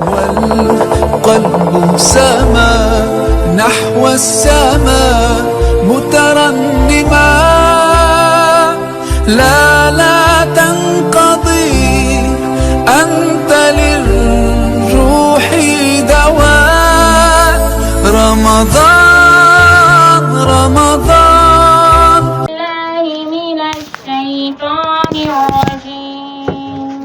والقلب سما نحو السماء مترنما. لا لا تنقضي، أنت للروح دواء. رمضان رمضان. بالله من الشيطان الرجيم.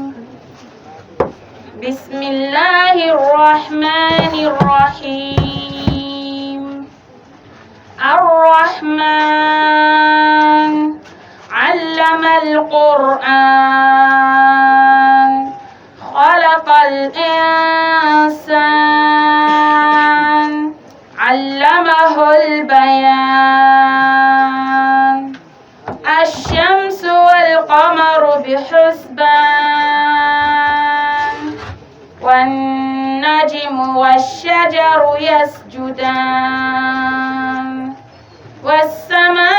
بسم الله الرحمن الرحيم. الرحمن علم القرآن، خلق الإنسان، علمه البيان. الشمس والقمر بحسبان، والنجم والشجر يسجدان، والسماء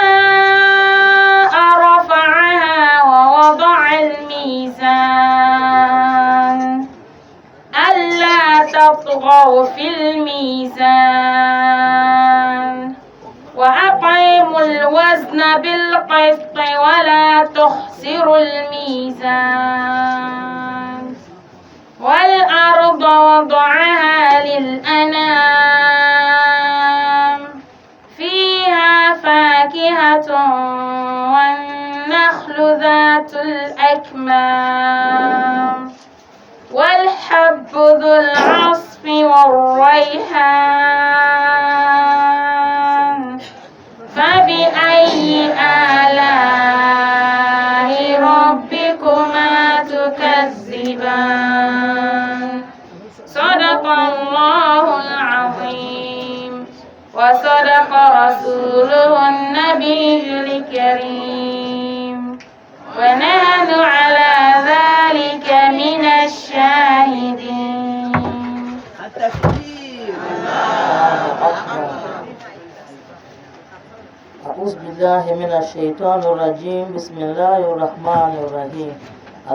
رفعها ووضع الميزان، ألا تطغوا في الميزان، وأقيموا الوزن بالقسط ولا تخسروا الميزان، والأرض وضعها للأنام، فيها فاكهة والنخل ذات الأكمام، والحب ذو العصف والريحان، فبأي آلاء ربكما تكذبان؟ صدق الله العظيم وصدق رسوله النبي الكريم، ونحن على ذلك من الشاهدين. التكبير. أعوذ بالله من الشيطان الرجيم. بسم الله الرحمن الرحيم.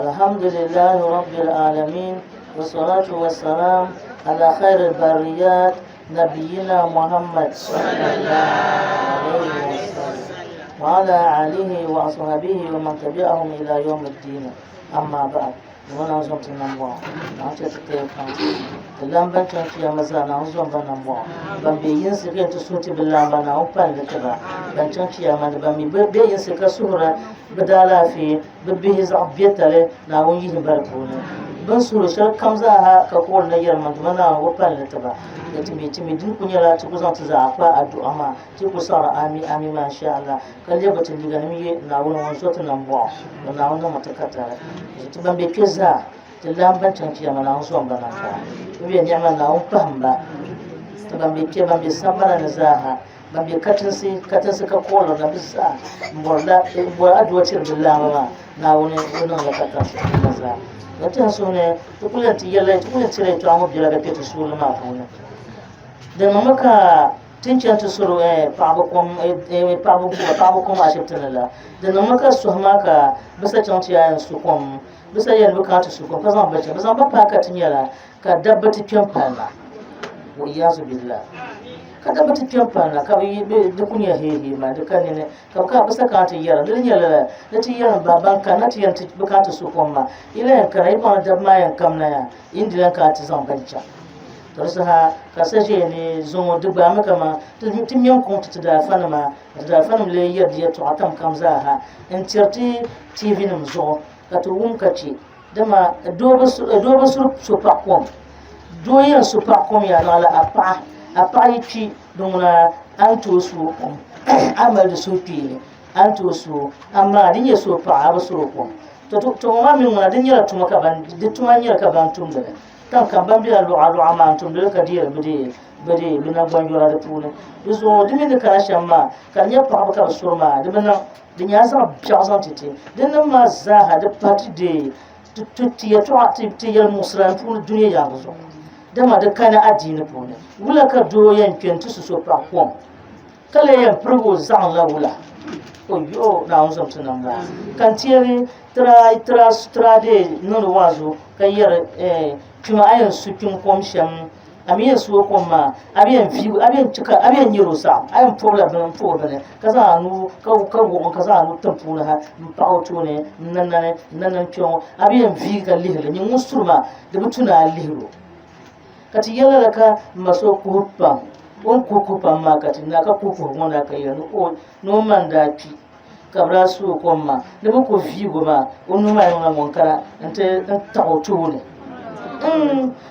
الحمد لله رب العالمين، والصلاة والسلام على خير البريات نبينا محمد صلى الله عليه وسلم وعلى آله وأصحابه ومن تبعهم إلى يوم الدين. أما بعد، Naawuni zom ti nambɔɣu, Naawuni chɛ ti taya pam. Ti laamba n-chaŋ Chiyaama zaa, Naawuni zom ba nambɔɣu. Ban be yinsi ka yɛn ti suhi ti bi laamba, Naawuni pali li ti ba. Ban chaŋ Chiyaama ni, ban mi bi be yinsi ka suhira bɛ daalaafee, bɛ bihi zaɣ biɛtali, Naawuni yihi ba di puuni. Bɛ ni suhiri shɛli kam zaa ha ka kuɣiri na yɛri man Duuma Naawuni o pali li ti ba. Di ti mi, ti mi dini kuli nyɛla ti ku zaŋ ti zaa kpa adu'a maa, ti ku saɣiri ami ami maa insha Allah. Ka lɛbigi ti liiganim ye Naawuni ŋun zo ti nambɔɣu, ni Naawuni niŋmi ti katari. Ti ban be kpe zaa, ti lahi ban chaŋ Chiyaama Naawuni zom ba nambɔɣu. Bɛ be niɛma Naawuni pahim ba. Ti ban be kpe, ban be sambana ni zaa ha, ban be katinsi, katinsi ka kuɣiliri na bɛ zaa m-bɔri la, m-bɔri aduwa tiri bɛ laamba maa, Naawuni o niŋ ya katinsi ti ba zaa. Ka ti suhu ni ti kuli yɛn ti yɛli, ti kuli yɛn tiri yɛltɔɣa ŋɔ biɛla ka kpe ti suurili maa puuni. Di niŋmi ka Ti ni chani ti suri paɣaba kom paɣaba buɣa paɣaba kom ashibiti ni la, di niŋmi ka suhi maa ka bɛ sa chaŋ ti yaa yɛn su kom, bɛ sa yɛli ni bɛ kana ti su kom ka zaŋ ba chani, bɛ zaŋ ba paai ka ti nyɛla ka dabba ti kpe m-pali na, wa iyazu billah, ka dabba ti kpe m-pali na ka bɛ di ku nyɛ heehee maa di ka nini ka bɛ kana bɛ sa kana ti yɛra di di nyɛla lala ni ti yɛrimi ba ban kanna ti yɛn ti bɛ kana ti su kom maa yi lahi yɛn kana yi baŋ ni dabba maa yɛn kamina yaa yi ni di lahi kana ti zaŋ ba n-chaŋ. Ka di saha ka sa ʒiya ni zuŋɔ di gbaami kaman ti mɛm kuŋ ti ti daalifanima, ka ti daalifanim lee yɛri di yɛtɔɣa tam kam zaa ha n-tiri ti TV nim zuɣu ka ti wum ka chɛ. Dama doo bi suri so paɣa kom. Doo yɛn su paɣa kom yaa naɣila a paɣa, a paɣa yi kpi di ŋuna a ni tooi su o kom, a ni mali di suhukpeeni a ni tooi su o, amaa di nyɛ so paɣa a bi suri o kom. To ŋɔ maa mi ŋuna di nyɛla tuma ka ban, di tuma n-nyɛli ka ban tumdi li. Tiŋ kam ban bela luɣa luɣa maa n-tumdi li ka deeri bɛ dee bɛ dee bɛ naŋgban yɔra di puuni. Di zuɣu di mi ni kana shɛm maa ka di nyɛ paɣaba ka bɛ suri maa di bi niŋ di nyɛla zaɣ biɛɣu zaŋ ti ti. Di nim maa zaaha di pahi ti deei ti ti yɛltɔɣa ti ti yɛlimuɣisira puuni dunia yaangi zuɣu dama di kani adiini puuni. Wula ka doo yɛn kpe nti su so paɣa kom? Ka lee yɛn pirigi o zaɣim la wula? Oyo, Naawuni zom ti nam maa. Ka n teeri tira tira tira dee niŋdi waazu ka yɛri eh, Kpima a yɛn su kpim kom shɛm, a mi yɛn su o kom maa, a bi yɛn viigi, a bi yɛn chɛ ka, a bi yɛn nyɛri o saɣim, a yɛn pɔbila bini m-pa o bini, ka zaŋ a nuu ka ka wuɣi ka zaŋ a nuu tim puuni ha m-paɣi o tooni n-niŋ nani n-niŋ nani kpe ŋɔ. A bi yɛn viigi ka lihiri li. Nyin ŋun suri maa, di bi tu ni a lihiri o. Ka ti yɛli lala ka m ma so kuhi pam. O ni kuhi kuhi pam maa ka ti na ka kuhi kuhigu ŋɔ na ka yɛli ni o ni o ma n-daa kpi ka bɛ daa su o kom maa ni bɛ ku viigi o maa o nuu maa niŋla ŋun kana nti taɣi o tooni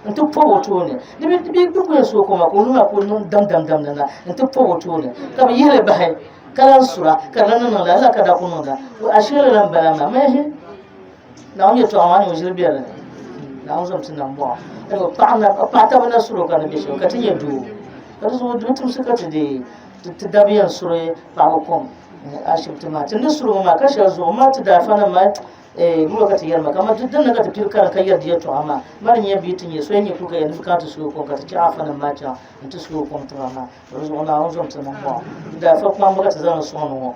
nti pɔbi o tooni ni bɛ bɛ ku yɛn su o kom maa ka o nuu maa ku niŋ dam dam dam na nti pɔbi o tooni ka bɛ yihi li bahi ka lahi sura ka di lahi niŋ lala ka daa ku niŋda ashili lala m-bala maa mɛhi Naawuni yɛltɔɣa maa ni o ʒili be di ni. Naawuni zom ti nam bɔɣu. Ɛnɔ paɣa na paɣa taba na suro ka di be shɛm ka ti nyɛ doo. Ka di zuɣu di tumsi ka ti deei ti dabi yɛn suri paɣaba kom ashibiti maa. Ti ni suri ŋɔ maa ka shɛli zuɣu maa ti daafa nim maa muro ka ti yɛri maa kamani ti dinni ka ti pili karim ka yɛri di yɛltɔɣa maa. Ma di nyɛ bia ti nyɛ so yɛn nyɛ kuli ka yɛli ni bɛ kana ti suui kom ka ti chɛ afa nim maa chaŋ n-ti suui kom tiŋa maa. Ka di zuɣu Naawuni zom ti nam bɔɣu. Ti daafa kpamba ka ti zaŋ li sɔŋdi ŋɔ.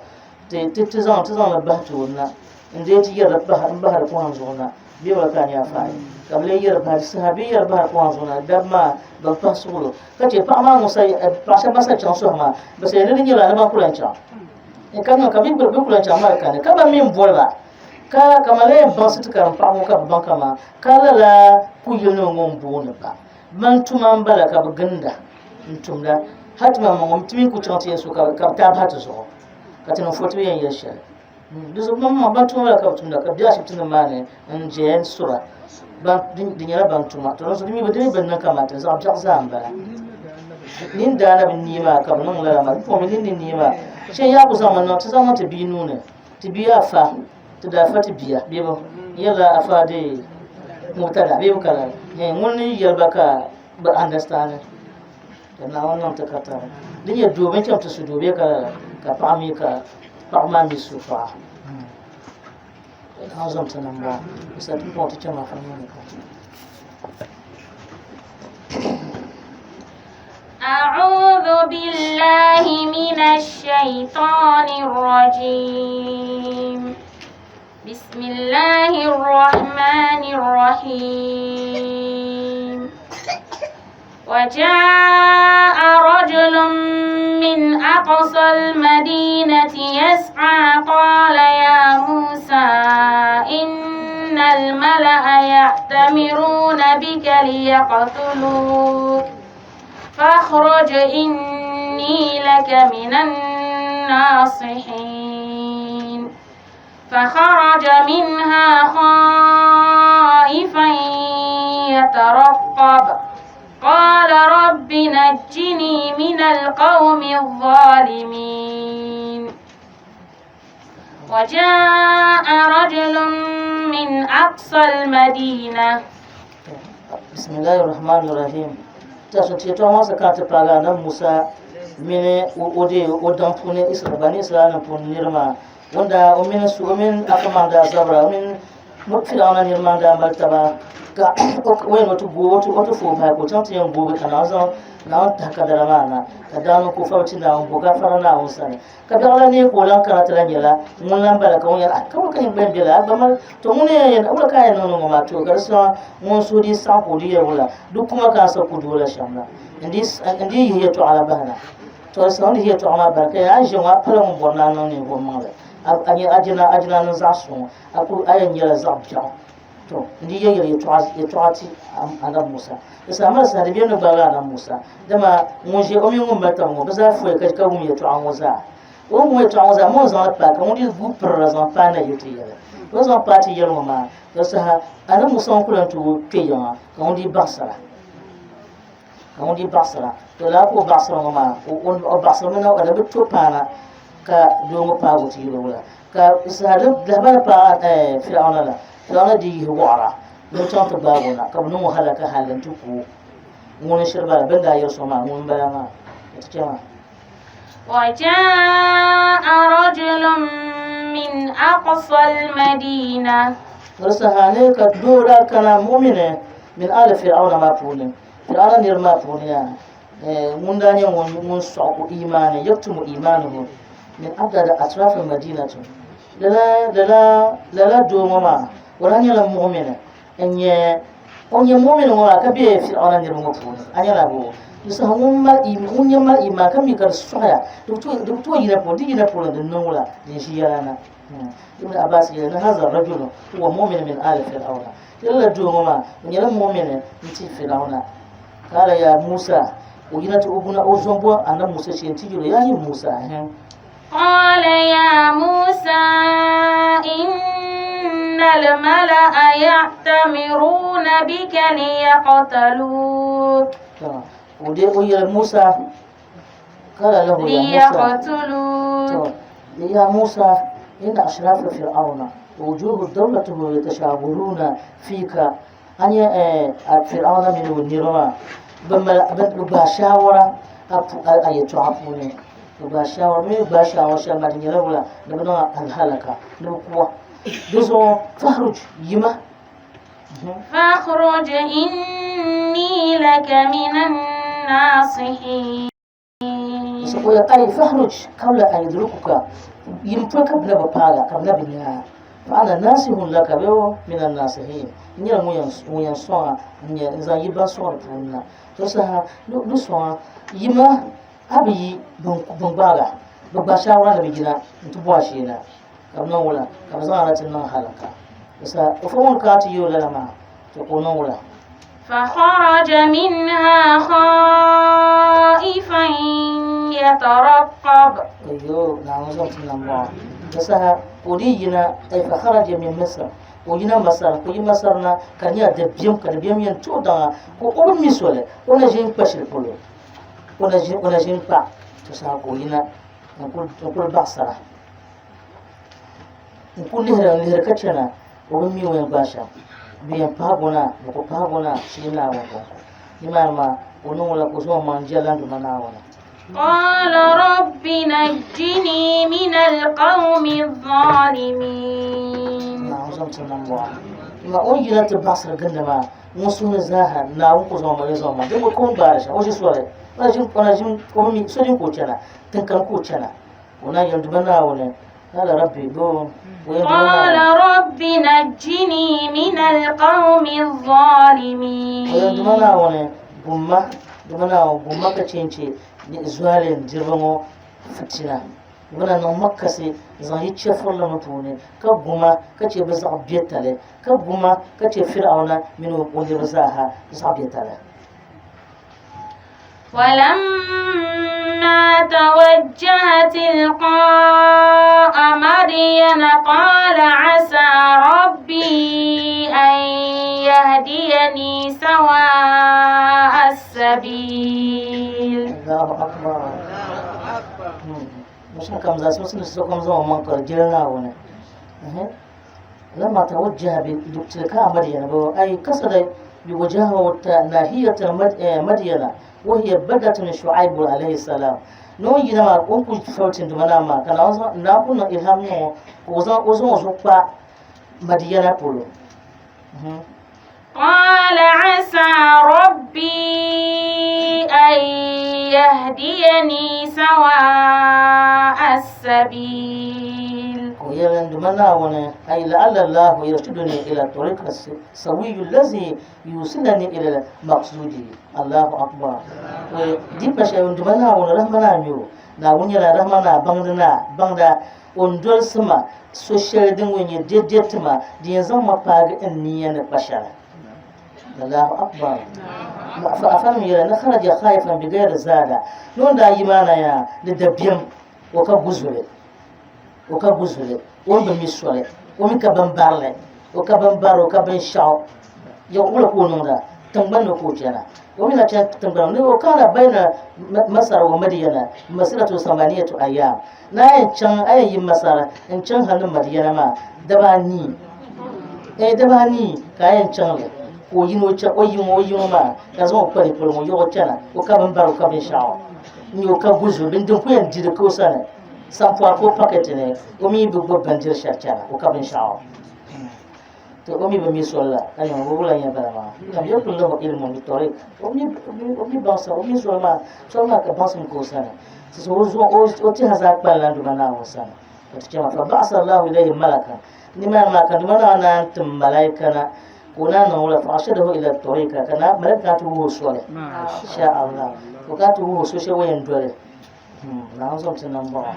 Ti ti ti zaŋ ti zaŋ li bahi tooni na n-dee ti yɛri pahi m-bahiri pɔhim zuɣu na bɛ wala ka a nya faai ka bɛ lee yɛri bahi saha bɛ yɛri bahiri pɔhim zuɣu na dab maa ban pahi suɣulo ka chɛ paɣa maa ŋun sa paɣa shɛba ban sa chaŋ sɔhi maa bɛ sa yɛli di nyɛla ni ban ku lan chaŋ n ka niŋ ka bɛ bɛ ku lan chaŋ maa kani ka ban mi m-boli ba ka kamani la yɛn baŋsi ti karim paɣa ŋɔ ka bɛ baŋ kaman ka lala kuyili nima ŋɔ m-booni ba ban tuma m-bala ka bɛ ginda n-tumda hali ti maŋmaŋ ŋɔ ti mi ku chaŋ ti yɛn so ka bɛ taai bahi ti zuɣu ka ti niŋ fo ti bi yɛn yɛli shɛli Di zuɣu bɛ maŋ ban tuma la ka bɛ tumda ka bɛ ashibiti nim maa ni n ʒɛya n sura ban di nyɛla ban tuma to di mi di mi bi niŋ kamani zaɣ biɛɣu zaa n bala nin daa na bi nee maa ka bi niŋ lala maa di puuni nin ni nee maa shɛli yaa ku zaŋmi niŋ ti zaŋ niŋ ti bia nuuni ti bia afa ti daa fa ti bia bee bi yɛlila afa de mutada bee bi kala ŋun ni yɛli ba ka bi understand Ka Naawuni niŋ ti katari. Di nyɛ doo bini chaŋ ti su doo bee ka lala ka paɣa mi ka paɣa maa mi su paɣa. Naawuni zaŋ ti niŋ bɔŋɔ. Bisa ti bɔŋɔ ti chaŋ maa ka niŋ ka. أعوذ بالله من الشيطان الرجيم بسم الله الرحمن الرحيم وجاء رجل من أقصى المدينة يسعى قال يا موسى إن الملأ يأتمرون بك ليقتلوك فاخرج إني لك من الناصحين فخرج منها خائفا يترقب قال رب نجني من القوم الظالمين وجاء رجل من أقصى المدينة بسم الله الرحمن الرحيم ta so ti yɛtɔɣa ŋɔ sa kana ti paagi Annabi Musa mini o de o daŋ puuni Bani Israel puuni niriba maa o ni daa o mini su o mini afa maa daa zabira o mini Firawuna niriba maa daa mali taba ka o yɛn o ti gooi o ti o ti fooi bahi ka o chaŋ ti yɛn googi ka Naawuni zaŋ Naawuni tahi kadara maa na ka daa niŋ ka o fari ti Naawuni bo gafara Naawuni sani Ka biɛɣu la neei ka o lan kana ti lan nyɛla ŋun lan bala ka ŋun yɛli, Ah, ka wula ka nyini gba yɛn be la? A gba mali, to ŋuni yɛn yɛn, wula ka a yɛn niŋ ni ŋɔ maa? To ka di saha ŋun suhu dii saɣim ka o dii yɛli wula, Di kuma ka a sa ku doo la shɛm la, n dii yihi yɛtɔɣa la bahi na. To di saha o ni yihi yɛtɔɣa maa bahi ka yɛli, A ni ʒiya ŋɔ, a pala ŋun bɔri ni a niŋ ninvuɣ maŋli. A nyɛ a jina niŋ zaɣ suŋ, a kul a yɛn nyɛla zaɣ biɛɣu. To n di yɛli yɛtɔɣa ti Anabi Musa. Di saha maa saha di bemi ni gbaagi Anabi Musa, dama ŋun ʒe o mini ŋun mali taba ŋɔ bɛ zaa foya ka wum yɛtɔɣa ŋɔ zaa. O ni wum yɛtɔɣa ŋɔ zaa, ma o zaŋ li paai ka ŋun dii guui pirila zaŋ paai na yili ti yɛli. O ni zaŋ paai ti yɛli ŋɔ maa, di saha Anabi Musa ŋun ku lan tooi kpe yiŋa ka ŋun dii baɣisira. Ka ŋun dii baɣisira. To lala ka o baɣisiri ŋɔ maa, o baɣisirimi na o di bi to paana ka doo ŋɔ paagi o ti yɛli o wula. Ka saha din lahibali paai Firawuna la, Firawuna dii yihi wɔɣira ni o chaŋ ti gbaag o na, ka bɛ niŋ o halaka hal nti ku o. Ŋuni n-shiri bala, bɛ ni daa yɛri so maa, ŋuni m-bala maa? Ka ti chɛ maa. وجاء رجل من أقصى المدينة Di saha ni ka doo daa kana mu'mini min ali Fir'auna maa puuni, Fir'auna niriba maa puuni yaa, ŋun daa nyɛ ŋun sɔɣi o imaani, yaktumu imaanahu min abdadi atrafi al-madinati. Lala, lala, lala doo ŋɔ maa, o daa nyɛla mu'mini n-nyɛ O nyɛ mu'min ŋɔ maa ka be Fir'auna niriba ŋɔ puuni, a nyɛla bo? Di saha ŋun mali iman, ŋun nyɛ mali iman ka mi ka di sɔɣiya, di bi tooi, di bi tooi yina puuni, di yina puuni di niŋ wula, din ʒi yɛla na. Ibn Abbas yɛli ni haza rajulu huwa mu'min min ali Fir'auna. Ti lala doo ŋɔ maa, o nyɛla mu'min n-ti Fir'auna. Kala ya Musa, o yina ti o guna o zombo Annabi Musa shee nti yɛli o, yaa nyini Musa, ɛhɛn. قال يا موسى إن الملأ يأتمرون بك ليقتلوك. ودي يا موسى قال له يا موسى ليقتلوك. يا موسى إن أشراف فرعون وجوه دولته يتشاورون فيك أن فرعون من النيرما بشاورة أيتعفوني gba shawara mi gba shawara shɛli maa di nyɛla wula ni bi niŋ alhalaka ni bi kuwa di zuɣu fahruj yima. فاخرج إني لك من الناصحين. So ay fahruj qabla an yudrikuka yim pɔi ka bi na bi paaga ka bi na bi nyaa fa ana nasihun laka bee min annasihin n nyɛla ŋun yɛn sɔŋa n nyɛ n zaŋ yi ban sɔŋri puuni na to saha di sɔŋa yima a bi yi bin gbaaga bi gba shawara ni bi yina n ti bɔhi shee na ka bi niŋ wula ka bi zaŋ a na ti niŋ halaka bisa o fo ŋun kana ti yi o lala maa to ka o niŋ wula. فخرج منها خائفا يترقب. Ayyo, Naawuni zaŋ ti nam bɔŋɔ. Di saha ka o dii yina, ay fa kharaja min Misr, ka o yina Masar, ka o yi Masar na ka di nyɛla dabiɛm, ka dabiɛm yɛn tuhi daŋa, ka o bi mi soli, o na ʒi n-kpa shɛli polo, o na ʒi, o na ʒi n-kpa, to saha ka o yina n-kuli baɣisira, n-kuli lihira, n-lihiri ka chana, o bi mi o yɛn gbaai shɛm, bɛ yɛn pahigi o na, bɛ ku pahigi o na, shee Naawuni kɔŋko. Nimaani maa ka o niŋ o la ka o zaŋ o maŋ jɛli Duuma Naawuni. قال رب نجني من القوم الظالمين. Naawuni zaŋ ti nam bɔɣa. Ma o ni yina ti baɣisiri gindi maa, ŋun suhu ni zaaha Naawuni ku zaŋ o maŋ zaŋ o maŋ. Din bi ka o ni gbaari shɛm, o ʒi soli, o na ʒi, o na ʒi, o bi mi, so din ka o chana, tiŋkani ka o chana. Ka o naan yɛli Duuma Naawuni, قال ربي بو قال رب نجني من القوم الظالمين. Duuma Naawuni gumma, Duuma Naawuni gumma ka chenche zualin diriba ŋɔ fitina. Bɛ na niŋ ma kasi zaŋ yi chɛfurilimi puuni, ka guma ka chɛ bɛ zaɣ biɛtali, ka guma ka chɛ Fir'auna mini o niriba zaaha zaɣ biɛtali. ولما توجه تلقاء مدين قال عسى ربي أن يهديني سواء السبيل. Allahu akbar. Musa kam zaa so ni sokam zaŋ o maŋ kpari jili Naawuni. لما توجه بتلك مدينة أي قصد بوجهه ناحية مدينة وهي بلدة شعيب عليه السلام نو ينا ما أنكو فوتين دمنا ما كان ناكو إلهام نو وزن وزن وزن مدينة بولو. قال عسى ربي أن يهديني سواء السبيل. ويلن دمنا ونه أي لعل الله يرشدني إلى الطريق السوي الذي يوصلني إلى المقصود. الله أكبر. ودي باش دمنا ونه رحمنا ميو ناوني لا رحمنا بangdana bangda on dol sima so shɛli din ŋun nyɛ dɛdɛtima din yɛn zaŋ ma paagi n niya ni kpa shɛli. Allahu akbar. Fa afam yɛla ni kharaja khaifan bi ghayri zada non daa yi maana ya ni dabiɛm o ka guzuli o ka guzuli o ni bi mi soli o mi ka bin barili o ka bin bari o ka bin shɛɣu ya wula ka o niŋda tingbani ni ka o chana o mi na chana tingbani ni o kana bayna Masar wa Madiyana masiratu samaniyatu ayyam na yɛn chaŋ a yɛn yi Masar n chaŋ hali ni Madiyana maa daba anii daba anii ka a yɛn chaŋ li ka o yini o chaŋ o yiŋ o yiŋ maa ka zaŋ o kpari polo ŋɔ yɔɣu chana o ka bin bari o ka binshaɣu n nyɛ o ka guzuli bindin ku yɛn diri ka o sani sampɔri ka o paketi ni o mi bi gbubi bindiri shɛli chana o ka binshaɣu to o mi bi mi soli la ka nyɛ o wula nyɛ bala maa lam yakun lahu ilmun bi tariq o mi baŋsim o mi soli maa soli maa ka baŋsim ka o sani so o zuɣu o tɛha zaa kpalila Duuma Naawuni sani ka ti chɛ maa fa ba'asa Allahu ilayhi malaka nimaani maa ka Duuma Naawuni naan tim malaika na. Ka o naan niŋ wula fa arshadahu ila tariqa ka na malaka kana ti wuhi o soli. Insha Allah. Ka o kana ti wuhi o so shɛli o yɛn doli. Naawuni zom ti nambɔɣu.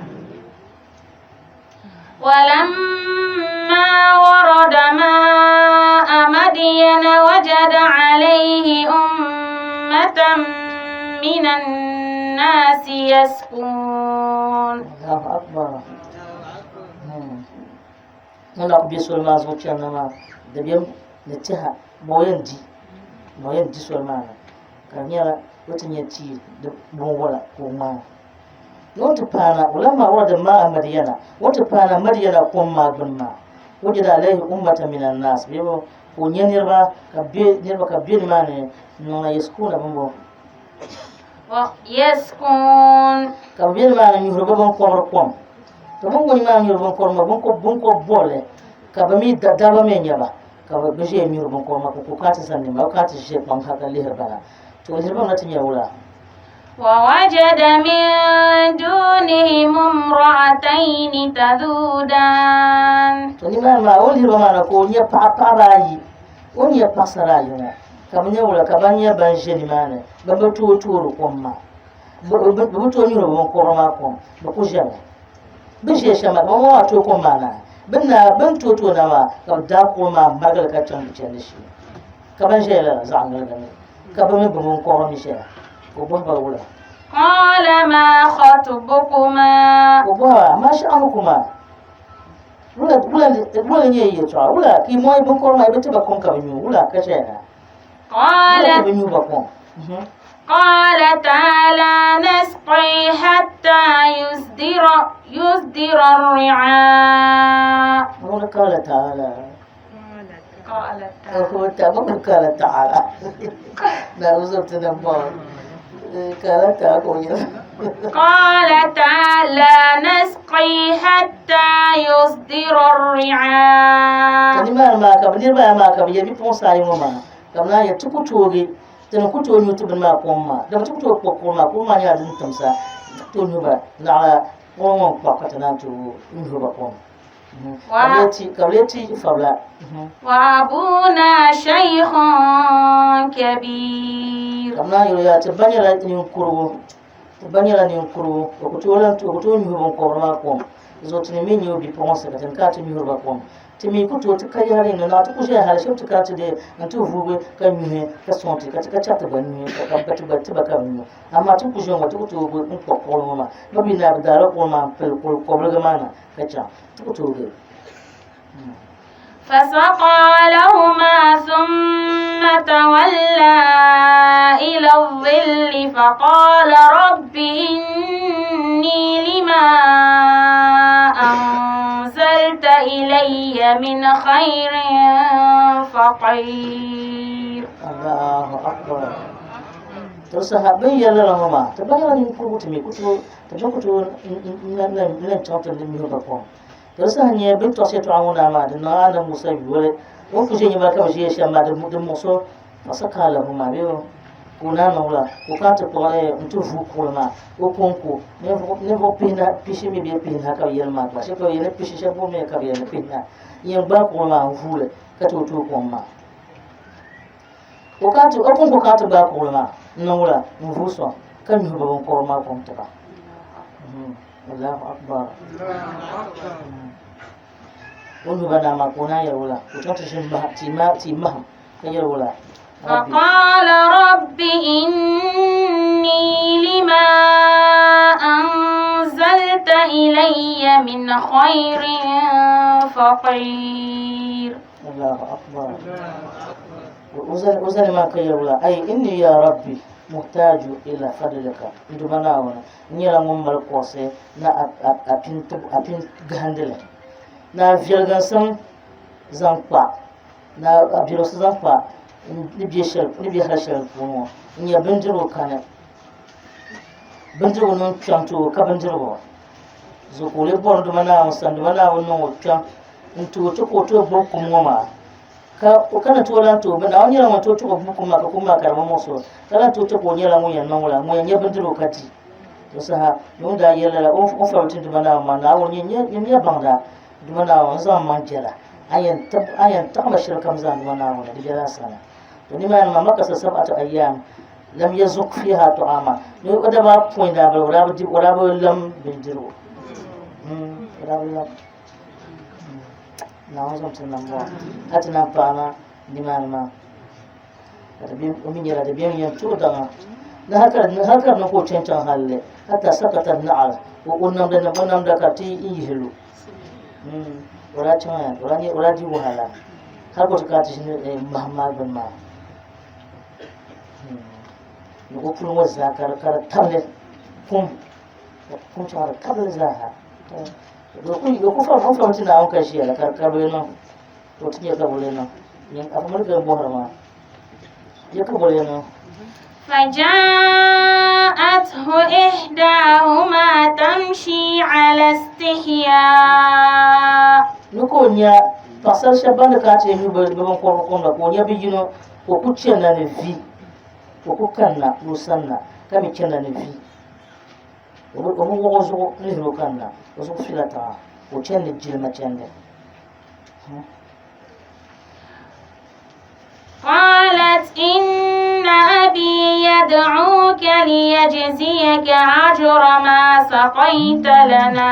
ولما ورد ماء مدين وجد عليه أمة من الناس يسقون Allahu akbar. Ŋun na ku be soli maa zuɣu chani na maa, dabiɛm ni tɛha ma o yɛn di, ma o yɛn di soli maa ni, ka di nyɛla o ti nya tia di binwala ka o ŋmaai. Ni o ti paana, walamma warada ma'a Madiyana, o ti paana Madiyana kom maa gbuni maa, wajada alayhi ummatan minan naas, bee ka o nya niriba ka be niriba ka be nimaani n-niŋda yaskuuna bimbo. Yaskuun. Ka bɛ be nimaani nyuhiri bɛ biŋkɔbiri kom. To bɛ ni ŋun maa nyuri biŋkɔbiri maa, biŋkɔb bɔbili ka bɛ mi dabba mi n-nyɛ ba, ka bɛ ʒiya nyuri biŋkɔbiri maa ka o kana ti zani nimaani, o kana ti ʒe kpaŋ ha ka lihiri ba na. To o lihiri ba mi na ti nya wula? ووجد من دونهم امرأتين تذودان To nimaani maa o ni lihiri ba maa na ka o nya paɣaba ayi, o ni nya paɣasara ayi ŋɔ ka bɛ nyɛ wula ka ban nyɛ ban ʒe nimaani ban bi tooi toori kom maa. Bɛ bi tooi nyuri bɛ binkɔbiri maa kom, bɛ ku ʒɛmi. Bɛ ni ʒiya shɛm maa, kaman ŋɔ maa tooi kom maa naai, bɛ ni naai, bɛ ni tooi tooi na maa, ka bɛ daai kom maa m-marigi li ka chaŋ bɛ chandi shee. Ka ban ʒɛya lala zaɣ ŋmaligi mi, ka bɛ mini bɛ binkɔbiri mi ʒɛya. Ka o bɔhi ba wula? Qala ma khatbukuma. Ka o bɔhi ba, ma sha'nukuma? Wula, wula, wula n-nyɛ yi yɛltɔɣa? Wula ka yi mɔŋ yi binkɔbiri maa, yi bi ti ba kom ka bɛ nyu? Wula ka ʒɛya na? قال قالتا لا نسقي حتى يصدر يصدر الرعاء قال تعالى قال تعالى قال تعالى لا وزرت نبار قال تعالى قالتا لا نسقي حتى يصدر الرعاء nimaani maa ka bi niriba ayi maa ka bi yɛ bipuɣunsi ayi ŋɔ maa ka bi naan yɛ ti ku toogi ti ni ku tooi nyu ti bini maa kom maa dama ti ku tooi kpuɣi kuɣu maa kuɣu maa nyɛla din timsa ti ku tooi nyu ba naɣala kuɣu ŋɔ n kpuɣi ka ti naan tooi nyuhi ba kom ka bi lee ti fabila وأبونا شيخ كبير ka bi naan yɛli yaa ti ba nyɛla ninkurigu Ti ba nyɛla ninkurigu, o ku tooi lan o ku tooi nyuhi biŋkɔbiri maa kom. Di zuɣu ti ni mi nyɛ o bipuɣinsi ka ti ni kana ti nyuhiri ba kom. Ti mi ku tooi ti ka yɛhiri ni naɣ ti ku ʒiɛya hali shɛb ti kana ti deei nti vuugi ka nyuhi ka sɔŋ ti ka ti ka chɛri ti gba nyuhi ka ka ti gba ti ba ka bɛ nyu. Amaa ti ku ʒiya ŋɔ ti ku tooi guli n-kpuɣi kuɣili ŋɔ maa. Bɛ mi naai bɛ daala kuɣili maa m-pili kul kɔbiligi maa na ka chaŋ. Ti ku tooi guli. فسقى لهما ثم تولى إلى الظل فقال رب إني لما أنزلت إلي من خير فقير الله أكبر To saha bɛn yɛli lala ŋɔ maa, ti ba nyɛla ninkurigu ti mi ku tooi ti ba ku tooi n-lan chaŋ ti nyuhi ba kom. Di saha n-nyɛ bɛ ni tɔɣisi yɛtɔɣa ŋɔ naa maa, di niŋ Anabi Musa yoli. O ni kul ʒe nyɛma ka bɛ ʒiya shɛm maa, di muɣis o. Fasakaha lahuma bee ka o naan niŋ wula? Ka o kana ti kpuɣi nti vuui kuɣili maa o kɔŋko. Ninvuɣ pihinahi pishi mi bee pihinahi ka bɛ yɛli maa gba. Shɛba ka bɛ yɛli ni pishi, shɛba gba mi ka bɛ yɛli ni pihinahi. N-yɛn gbaai kuɣili maa n-vuui li ka ti o tooi kom maa. O kana ti, o kɔŋko kana ti gbaai kuɣili maa n-niŋ wula? N-vuui sɔŋ ka nyuhi bɛ biŋkɔbiri maa kom ti ba. Allahu akbar. O nyuhi ba naa maa ka o naan yɛli wula? Ka o chaŋ ti ʒini maha, tia maa, tia mahim ka yɛli wula? Rabbi. فقال رب إني لما أنزلت إلي من خير فقير Allahu akbar. O zani maa ka yɛli wula? Ay inni ya Rabbi muhtaju ila fadlika. N Duuma Naawuni, n nyɛla ŋun mali kuɣusi ni a pini gahindili, ni a viɛlginsim zaŋ kpa, ni a biɛrisi zaŋ kpa n ni be hali shɛli puuni ŋɔ. N nyɛ bindirigu kani, bindirigu niŋ kpiɔŋ ti o ka bindirigu zuɣu ka o lee bɔri n Duuma Naawuni sani, n Duuma Naawuni niŋ o kpiɔŋ n-ti o ti ka o tooi gbubi kum ŋɔ maa. Ka o kana ti o lan tooi bini, Naawuni nyɛla ŋun tooi ti o gbubi kum maa ka kum maa ka di bi muɣisi o, ka lan tooi ti ka o nyɛla ŋun yɛn niŋ wula, ŋun yɛn nya bindirigu ka di. Di saha ni o ni daa yɛli lala, o ni fabili ti Duuma Naawuni maa, Naawuni, nyini nyɛ baŋda, Duuma Naawuni, n zaŋ m maŋ jɛla A yɛn taɣima shɛli kam zaa Duuma Naawuni di bela a sani. To nimaani maa makasa sab'atu ayyaam lam yazuq fiha tu'ama. Ni o daba apɔin daa bala o daa bi di o daa bi lam bindirigu. O daa bi lam. Naawuni zaŋ ti nam bɔŋɔ. Hali ti naan paana nimaani maa. Ka di bɛ o mi nyɛla di bɛmi yɛn tuhi daŋa. Ni hali ka ni hali ka di niŋ ka o chaŋ chaŋ halli hatta sakata naɣal o namda nim o namda ka di ti yihi lu. O daa chaŋya o daa nyɛ o daa di wahala hali ka o ti kana ti ʒini maham maa gbuni maa ni o puli ŋɔ zaa ka di ka di tabili kum kum chaŋ di tabili zaaha o ku fam o fam ti Naawuni ka ʒiya la ka ka bi niŋ o ti nyɛ ka bi niŋ afa mali ka bɔhiri maa ya ka bi niŋ. فجاءته إحداهما تمشي على استحياء ni ka o nya paɣasari shɛba ban ni kana ti nyu bi binkɔbiri kom la ka o nya bi yino ka o ku chana ni vi ka o ku kanna ni o sanna ka mi chana ni vi o bi wuɣi o zuɣu n lihiri o kanna o zuɣu fila tiŋa ka o chani ni jilima chandi. قالت إن أبي يدعوك ليجزيك أجر ما سقيت لنا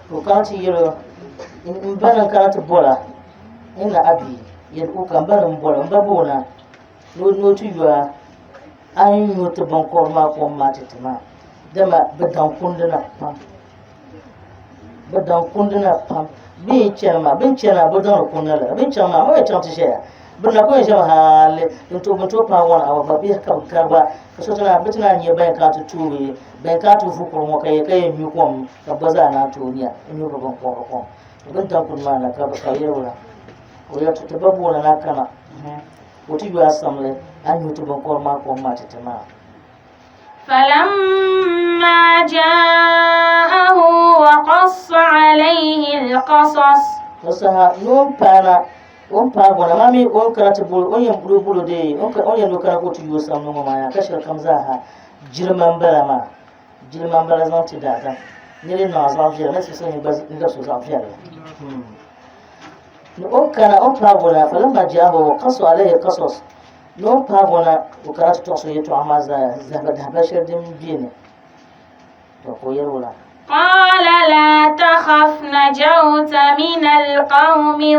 to kana ti yɛli n ba ni kana ti bɔra inna abi yad'uka n ba ni n bɔra n ba boona ni o ti yo a a ni nyu ti binkɔbiri maa kom maa ti ti maa dama bi daŋ kundi na pam bi daŋ kundi na pam bɛ yi chani maa bɛ ni chana bi daŋdi kundi la bɛ ni chaŋ maa bɛ ni chaŋ ti ʒɛya bɛ na ku yɛn ʒɛmi hali n tooi bɛ tooi paai one hour gba bee ka bi gari gba ka so ti naan bɛ ti naan nyɛ ban kana ti tooi ban kana ti vu kuri ŋɔ ka yɛ ka yɛn nyu kom ka gba zaa naan tooi nya n nyu bi binkɔbiri kom bɛ ni daŋ kundi maa na ka ka yɛli wula ka o yɛli ti ba booni na kana ka o ti yo a samli a ni nyu ti binkɔbiri maa kom maa ti ti maa. فلما جاءه وقص عليه القصص To saha ni o ni paana o ni paai gɔna maa mi o ni kana ti boli o ni yɛn boli bolo dee o ni yɛn ni o kana ka o ti yooi samli ŋɔ maa yaa ka shɛli kam zaaha jilima m-bala maa jilima m-bala zaŋ ti daadam niri niŋ a zaɣ viɛlli ni sisa gba n-labisi o zaɣ viɛlli ni o ni kana o ni paai gɔna falamma jaahu wa qassa alayhi alqasas Ni o ni paagi o na, o kana ti tɔɣisi o yɛtɔɣa maa zaa dahabali shɛli din beni, tɔ ka o yɛli o la. Qala la takhaf najawta min alqawmi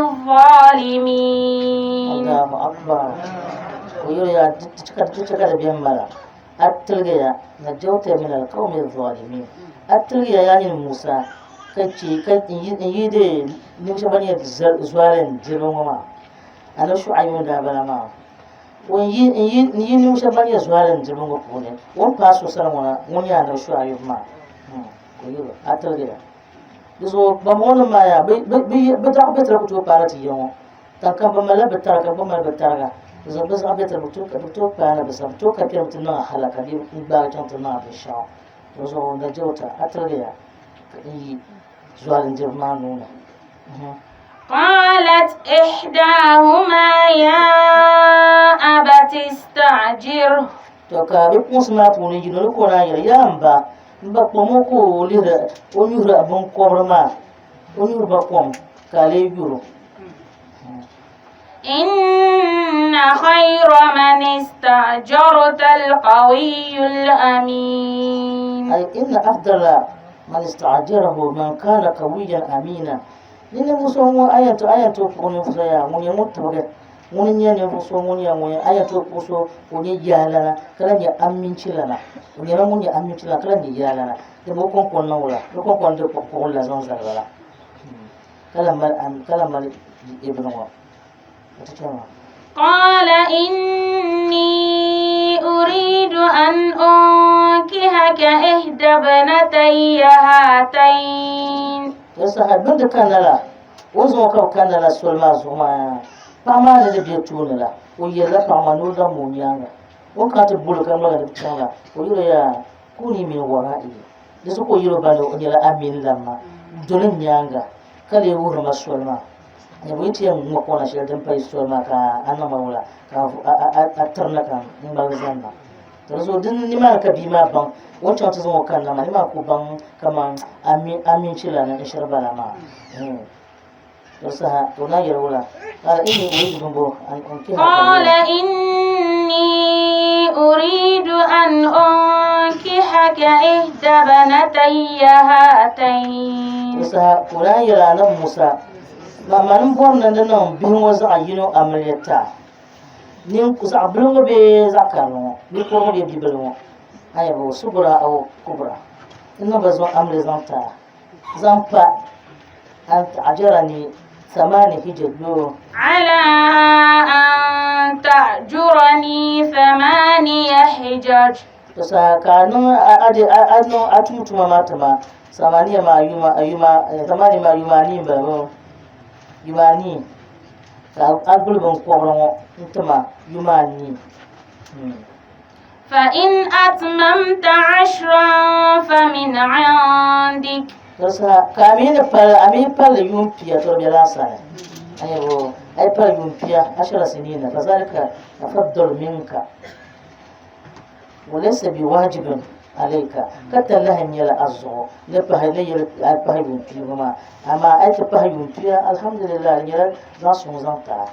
zalimin. Allahu akbar. O yɛli ya di chɛ ka di bɛn mala a tiligiya najawta min alqawmi zalimin. A tiligiya yaa nyini Musa ka chɛ ka n yi deei ninvuɣ shɛba ban nyɛ zualin diriba ŋɔ maa. Anabi Shu'aibu ni daa bala maa, o ni yi n yi n yi ninvuɣ shɛba ban nyɛ zualindiriba ŋɔ puuni, o ni paai so sani ŋɔ na, ŋun nyɛ Anabi Shu'aibu maa, ka o yɛl o, A tiligiya. Di zuɣu bambɔŋɔnim maa yaa, bɛ bɛ bɛ bɛ daɣu bɛ tiri ku tooi paana ti ya ŋɔ. Taŋkam bɛ malila bɛ tariga, bɛ mali bɛ tariga. Di zuɣu bɛ zaɣ bɛ tiri bɛ tooi bɛ tooi paana bɛ sani, bɛ tooi ka kpɛri ti niŋ a halaka bee n-gbaagi chaŋ ti niŋ a binshɛɣu. Di zuɣu Najawta, a tiligiya ka n yi zualindiriba maa nuu ni. قالت إحداهما يا أبت استأجره To ka bipuɣinsi maa puuni yino ni ka o naan yɛli, Yaa m ba, m ba kpam o ka o lihiri o nyuhiri a biŋkɔbiri maa, o nyuhiri ba kom ka a lee yur o. إن خير من استأجرت القوي الأمين. أي إن أفضل man ista'jarahu man kana qawiyyan amina. Ni ninvuɣ so ŋun a yɛn a yɛn tooi kpuɣi ninvuɣ so yaa ŋun nyɛ ŋun tibigi ŋuni n-nyɛ ninvuɣ so ŋun nyɛ ŋun a yɛn tooi kpuɣi so ka o nyɛ yaalana ka lahi nyɛ aminchilana o nyɛla ŋun nyɛ aminchilana ka lahi nyɛ yaalana dama o kɔŋko n-niŋ wula o kɔŋko n-di kpuɣili la zaŋ zali ba la ka lahi mali ka lahi mali bini ŋɔ o ti chani maa. قال إني أريد أن أنكحك إحدى ابنتي هاتين. Di saha bɛ ni ti kanna la, o ni zaŋ o ka bɛ kanna la soli maa zuɣu maa, paɣa maa ni di be tooni la, o yɛlila paɣa maa ni o labimi o nyaaŋa. O ni kana ti boli ka ŋmaligi di chaŋ la, ka o yɛl o yaa, Kuni min wara'i. Di zuɣu ka o yɛl o ba ni o nyɛla a mini lan maa, doli n nyaaŋa ka lee wuhiri ma soli maa. Nyɛ yi ti yɛn ŋma kɔna shɛli din pahi soli maa ka a niŋ ma wula ka a tirina ka n ŋmaligi zani na. To di zuɣu din nimaani ka bia maa baŋ o ni chaŋ ti zaŋ o kanna maa, nimaani ka o baŋ kaman aminchilana n-shiri bala maa. To saha ka o naan yɛli wula, Qala inni uridu bimbo an unkihaka قال إني أريد أن أنكحك إحدى ابنتي هاتين To saha ka o naan yɛli Anabi Musa, Ma mani m-bɔri ni di niŋ bihi ŋɔ zaɣ yino amiliya ti a. Nin zaɣ bili ŋɔ bee zaɣ karili ŋɔ, bia kurili ŋɔ bee bibili ŋɔ, a yɛli ba sugura aw kubra, n niŋ ba zaŋ amiliya zaŋ ti a. Zaŋ pa an ta'jarani thamani hijaj yoo. Ala an ta'jurani thamaniya hijaj. To saha ka a niŋ a di a niŋ a tum tuma maa ti ma samaniya maa yuma yuma thamani maa yuma anii m-bala bee yuma anii ka a guli biŋkɔbiri ŋɔ n-ti ma yuma anii. فإن أتممت عشرا فمن عندك To saha ka a mi ni pali a mi pali yuun pia to di bela a sani a nyɛ bo a yi pali yuun pia ashara sinina fa zalika tafaddalu minka wa laysa bi wajibin alayka ka talahi nyɛla a zuɣu ni pahi ni yɛli a pahi yuun pia ŋɔ maa amaa a yi ti pahi yuun pia alhamdulillah di nyɛla zaŋ suŋ zaŋ ti a.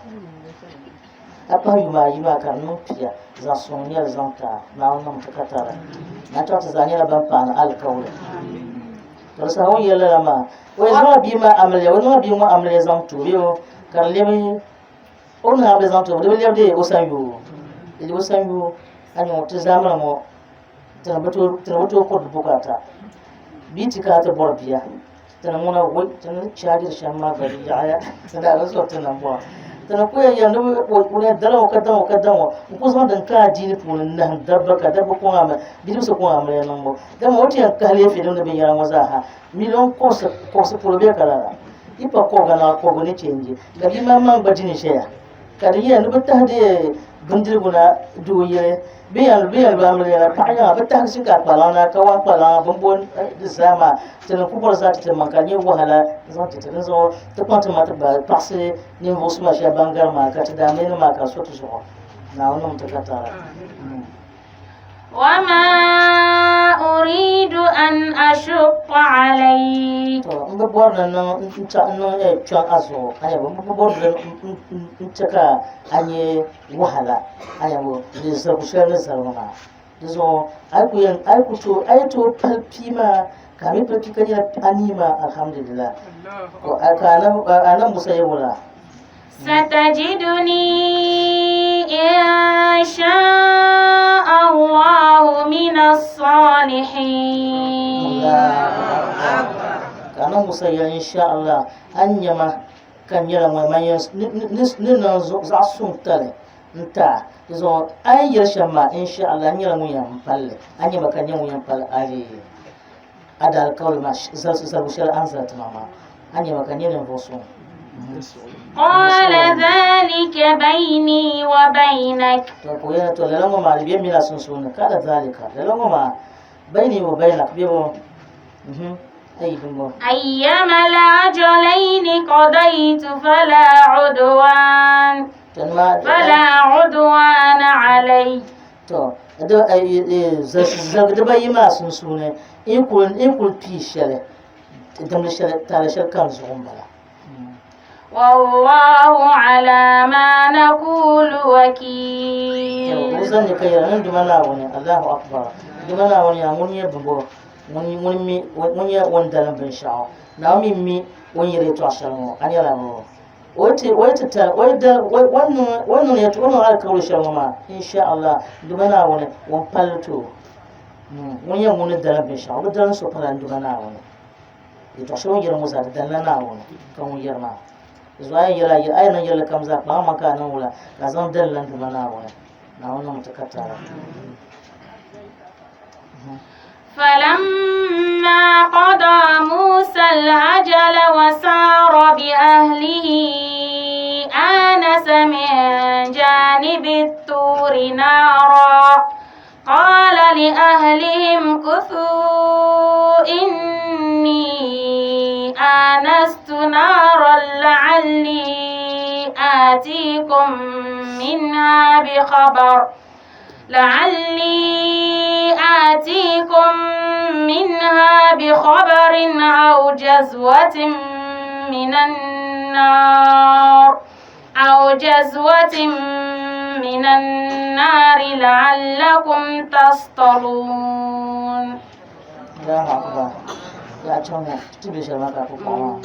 A pahi yuma ayi maa ka di niŋ pia zaŋ suŋ nyɛli zaŋ ti a, Naawuni niŋmi ti katari. Naa tɔɣa ti zaa nyɛla ban paani alikauli. To di saha o ni yɛli lala maa, o yɛn zaŋla bia maa amiliya, o niŋla bia ŋɔ amiliya zaŋ ti o bee o ka di lebi o ni niŋ amiliya zaŋ ti o di bi lebi dee o sanyoo, di lebi o sanyoo a ni ŋɔ ti zaamani ŋɔ ti ni bi tooi kuri di bukaata bia ti kana ti bɔri bia. Ti ni ŋuna woi ti ni chaajiri shɛm maa gba di yaɣiya ti daa bi zɔri ti nambɔɣu. Ti ni ku yɛn yɛli ni o yɛn dala ŋɔ ka daŋ ŋɔ ka daŋ ŋɔ n-ku zaŋ din ka adiini puuni n-nahim dabba ka dabba kɔŋ a mi bidibisi kɔŋ a miliya niŋbu. Dama o ti yɛn kahi leefi din ni binyɛra ŋɔ zaa ha miliɔn kɔbisi kɔbisi polo bee ka lala yi pa kɔbiga naɣ kɔbigu ni chenji ka bia maa maŋ gba di ni ʒɛya. Ka di nyɛla ni bɛ tahi di bindirigu na doo yili bɛ yɛn bɛ yɛn lo amiliya la paɣa nyaŋa bɛ tahi shinkaa kpalaŋ na ka wahi kpalaŋa bini bo di zaa maa ti ni ku bɔri zaa ti ti maŋ ka di nyɛ wahala zaŋ ti ti dinzuɣu ti kpaŋ ti maŋ ti gbaai paɣisi ninvuɣu suma shɛba ban gari maa ka ti daa mi ni maa ka so ti zuɣu Naawuni niŋ ti katara. وما أريد أن أشق عليك To n bi bɔri ni niŋ n cha n niŋ eh, kpiɔŋ a zuɣu a nyɛ n bi bɔri ni n chɛ ka a nyɛ wahala a nyɛ bo di zaligu shɛli ni zaligu maa di zuɣu a yi ku yɛn a yi ku tooi a yi tooi pali pia maa ka a mi pali pia ka nyɛla anii maa alhamdulillah to a ka Annabi Musa yɛ wula ستجدني إن شاء الله من الصالحين Ka Annabi Musa yɛli insha Allah a ni nya ma ka n nyɛla ŋun man yɛn ni niŋ zaɣ suŋ tali n-ti a. Di zuɣu a yi yɛli shɛm maa insha Allah n nyɛla ŋun yɛn pali li. A ni nya ma ka n nyɛ ŋun yɛn pali a lee a daalikauli maa zaligu shɛli a ni zali ti ma maa. A ni nya ma ka n nyɛ ninvuɣ suŋ. قال ذلك بيني وبينك To ka o yɛli to lala ŋɔ maa di be mi la sunsuuni kala zalika lala ŋɔ maa bayni wa baynak bebo ayi bimbo أيما الأجلين قضيت فلا عدوان to ma فلا عدوان علي to zaligi dibayi maa sunsuuni in kuli pii shɛli dimli shɛli taali shɛli kam zuɣu m-bala والله على ما نقول وكيل O zaŋ ka yɛli ni Duuma Naawuni, Allahu Akbar, Duuma Naawuni yaa ŋun nyɛ bimbo, ŋun mi, ŋun nyɛ ŋun dalim binshɛɣu, Naawuni mi mi o ni yɛli yɛtɔɣ shɛli ŋɔ, a nyɛla bɔ? O yi ti, o yi ti tali, o yi dali, o ni niŋ, o ni niŋ yɛtɔɣ, o ni niŋ alikauli shɛli ŋɔ maa, insha Allah, Duuma Naawuni, ŋun palli ti o. Ŋun nyɛ ŋun ni dalim binshɛɣu, o bi dalim so pala n Duuma Naawuni. Yɛtɔɣ shɛli o ni yɛri ŋɔ zaa di dalila Naawuni ka ŋun yɛri maa. Di zuɣu a yi yɛli a yi niŋ yɛlli kam zaa kpaŋ amaŋ ka a niŋ wula ka a zaŋ dalila n-duma Naawuni. Naawuni niŋmi ti katara. فلما قضى موسى الأجل وسار بأهله آنس من جانب الطور نارا قال لأهلهم كثوا إني آنست نارا لعلي آتيكم منها بخبر لعلي آتيكم منها بخبر أو جزوة من النار. النار أو جزوة من النار لعلكم تصطلون. Allahu akbar. Ya chaŋ ŋɔ ti be shɛli maa ka a ku kpaɣi maa.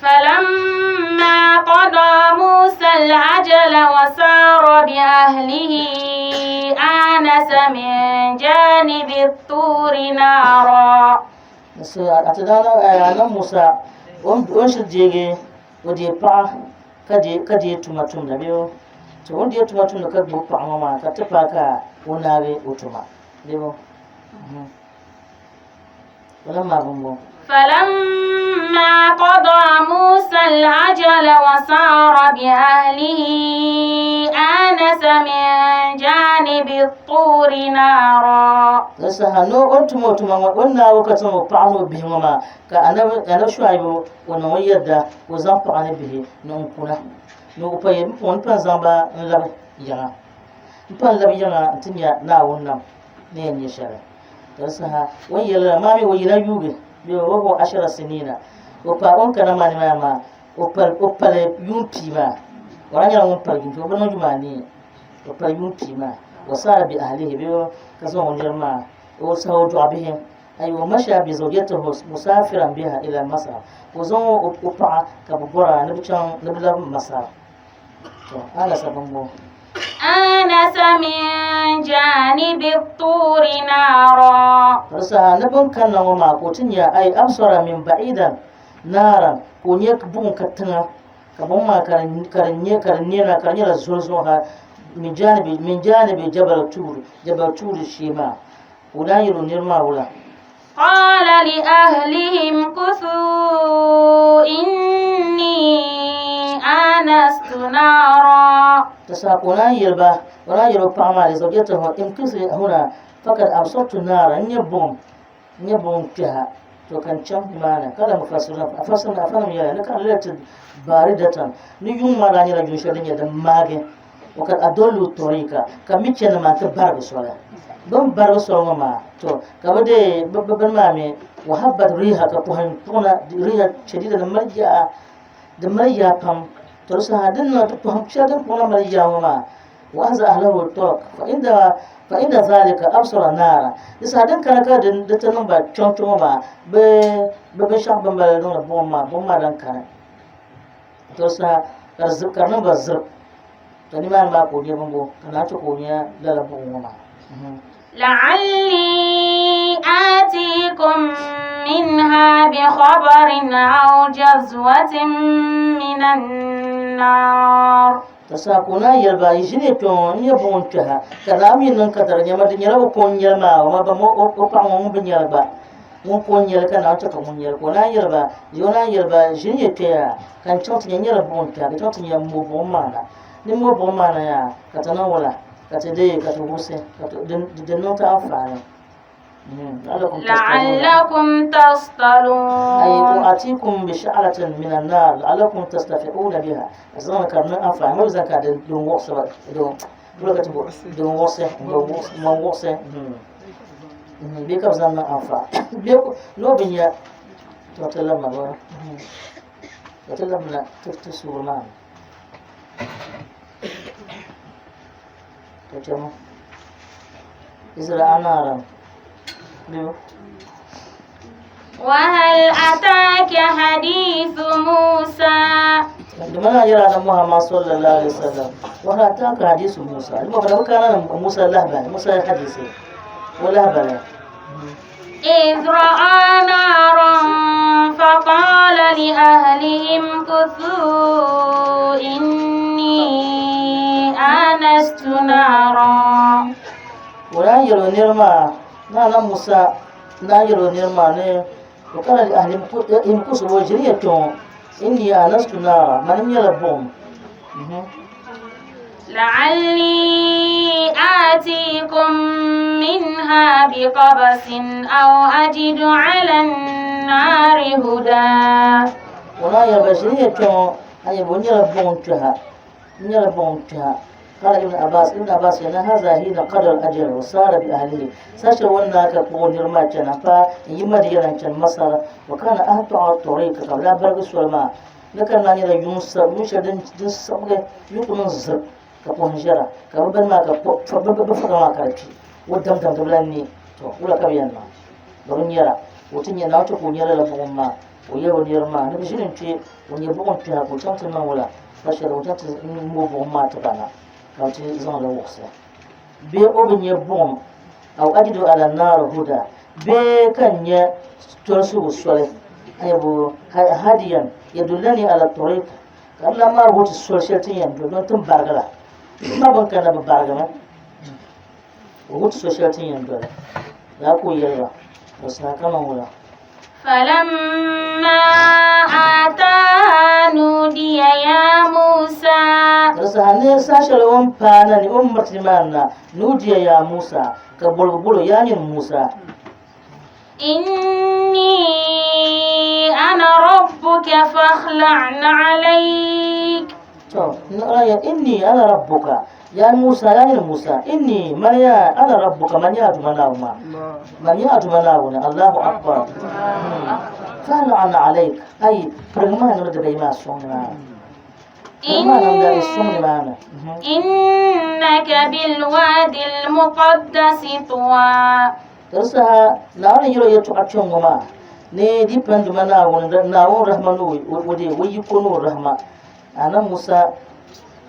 فلما قضى موسى الأجل وسار بأهله آنس من جانب الطور نارا. A ti daana Annabi Musa o ni shiri deegi o deei paɣa ka deei tuma tumda bee to o ni deei tuma tumda ka gbubi paɣa ŋɔ maa ka ti paai ka o naagi o tuma bee فلما فلما قضى موسى الأجل وسار بأهله آنس من جانب الطور نارا. Saha ni o ni tum o tuma ŋɔ, o ni naagi ka zaŋ o paɣa ni o bihi ŋɔ maa, ka Anabi Shuaibu o niŋ o yɛda ka o zaŋ paɣa ni bihi ni n kuna ni o pa yɛli n pan zaŋ ba n-labi yiŋa, n pan labi yiŋa nti nya Naawuni nam ni yɛn nyɛ shɛli. Ka di saha o ni yɛli la, maa mi o yina yuugi bee o bo ashara sinina, o paai o ni kana maa nimaani maa, o pali, o pali yuun pia maa, o daa nyɛla ŋun pali yuun pia, o bi niŋ yuma anii, o pali yuun pia maa, wa saara bi ahlihi bee ka zaŋ o niriba maa, o saha o dɔɣi bihi, ay wa masha bi zawjatihi musafiran biha ila Masar, ka o zaŋ o paɣa ka bɛ bɔra ni bɛ chaŋ ni bɛ labi Masar. To, anasa bimbo. Anasa min janibi turi nara. Ka di saha ni bɛn kanna ŋɔ maa ka o ti nya ay absara min ba'idan naran, ka o nya buɣim ka tiŋa, ka buɣim maa ka di ka di nyɛ ka di nɛna ka di nyɛla zoli zuɣu ha min janibi min janibi jabal tur jabal tur shee maa ka o daa yɛl o niriba maa wula. قال لأهله امكثوا إني آنست نارا. Ti saha ka o naan yɛli ba, o naan yɛli o paɣa maa لزوجته امكثي هنا فقد أبصرت نارا, n nya buɣim, n nya buɣim kpɛha, to ka n chaŋ nimaani. Kala mufassiruna, afassiruna afanim yɛliya ni ka lati baaridatan, ni yuŋ maa daa nyɛla yuŋ shɛli din nyɛ din maagi, wa kad adollu tariqa, ka mi chani maa ti barigi soli. Bɛ ni barigi soli ŋɔ maa, to ka bɛ deei bɛ bini maa mi, wa habbat riha, ka pɔhim puɣina, riha shadida, din mali yaa, din mali yaa pam. To di saha din niŋ ti pɔhim shɛli din puɣina mali yaa ŋɔ maa, wa ahza ahlahu turuq, fa inda, fa inda zalika absara naara. Di saha din kana ka di ti niŋ ba kpiɔŋ kpiɔŋ ŋɔ maa, bɛ bɛ binshɛɣu bɛ ni mali niŋdi buɣim maa, buɣim maa din kani. To di saha ka di zib, ka di niŋ ba zib. To nimaani maa ka o nya bimbo, ka naan chɛ ka o nya lala buɣim ŋɔ maa. La'alli aatikum minha bikhabarin aw jazwatin minan naar. Ka saha ka o naan yɛli ba, Yi ʒini ya kpe ŋɔ, n-nya buɣim kpɛha, ka daa mi niŋ ka di nyama, di nyɛla o ko n-nyɛli maa, o ma ba ma o paɣa ŋɔ ŋun bi nyɛli gba. Ŋun ko n-nyɛli ka Naawuni chɛ ka ŋun nyɛli. Ka o naan yɛli ba, Yi o naan yɛli ba, Ʒini ya kpe ya, ka n chaŋ ti nya n-nyɛla buɣim kpɛha, ka chaŋ ti nya m-mo buɣim maa na. Ni m-mo buɣim maa na yaa, ka ti niŋ wula? Ka ti deei, ka ti wurisi, ka ti, di, di niŋ ti anfaani. La'allakum tastalun. Ay u'atikum bi sha'ratin min an-nar la'allakum tastafi'una biha. Zaŋ li ka di niŋ anfaani. Mo bi zaŋ ka din wuɣisi ba, din, ka ti bo, din wuɣisi, din wuɣisi. Bee ka bɛ zaŋ niŋ anfaani. Bee ni o bi nya, to ti labina ba. Ka ti labina ti suuri maa ni. To chama. Izra anaran. Biyu. وهل أتاك حديث موسى Da mana yɛra na Muhammad sallallahu alaihi wasallam wa hal ataka hadisu Musa lima kana kana Musa lahbala Musa hadisi wa lahbala. إذ رأى نارا فقال لأهلهم كثوا إني آنست نارا. O daa yɛl o niriba maa ni Annabi Musa daa yɛl o niriba maa ni o kana li ahli imkusu o ʒini ya kpe ŋɔ inni anastu naara mani nyɛla buɣim. لعلي آتيكم منها بقبس أو أجد على النار هدى. O daa yɛli ba ʒini ya kpe ŋɔ a yɛli ba o nyɛla buɣim kpɛha n nyɛla buɣim kpɛha. قال ابن عباس ابن عباس yana هذا حين قضى الأجل وسار بأهله ساشا وانا كقو نرما كان فا يمد كان مصر وكان أهتع الطريق قبل برق سلما لكن ناني لا يونس يونس دن دن سبغ يكون زر كقو هجرة كبل ما كقو فبل بفق ما كرتي ودم دم دبلني to wula ka bi yɛn niŋ bi bi nyɛra ka o ti nyɛ naawuni chɛ ka o nyɛla la buɣum maa ka o yɛli o niriba maa ni bi ʒini n-kpe o nyɛ buɣum kpɛha ka o chaŋ ti niŋ wula ka shɛli o chaŋ ti mooi buɣum maa ti ba na ka bɛ ti zaŋ li wuɣisi bee o bi nyɛ buɣum aw ajidu ala naari huda bee ka n nyɛ tolisigu soli ayabo hadiyan yadullani ala tariq ka n lan maa wuhi ti soli shɛli ti ni yɛn doli don ti ni barigi la ma bin kanna bi barigimi O wuhi ti so shɛli ti ni yɛn doli. Lala ka o yɛli ba, Di saha kaman wula? فلما آتاها نودي يا موسى Di saha ni saha shɛli o ni paai na ni o ni miriti nimaani na, nuudiya yaa Musa, ka boligu bol o, Yaa nyini Musa! إني أنا ربك فاخلع عليك To, ya inni ana rabbuka ya Musa ya nyini Musa inni man ya ana rabbuka man ya Duma Naawuni maa man ya Duma Naawuni Allahu akbar fahla'an alayk ay pirigi maa nimdi dibayi maa sɔŋ nimaani pirigi maa nimdi ayi sɔŋ nimaani إنك بالوادي المقدس طوى Di saha Naawuni yɛl o yɛtɔɣa kpɛŋŋɔ maa ni di pa n Duuma Naawuni, Naawuni rahima ni o deei o yiko ni o rahima. Anabi Musa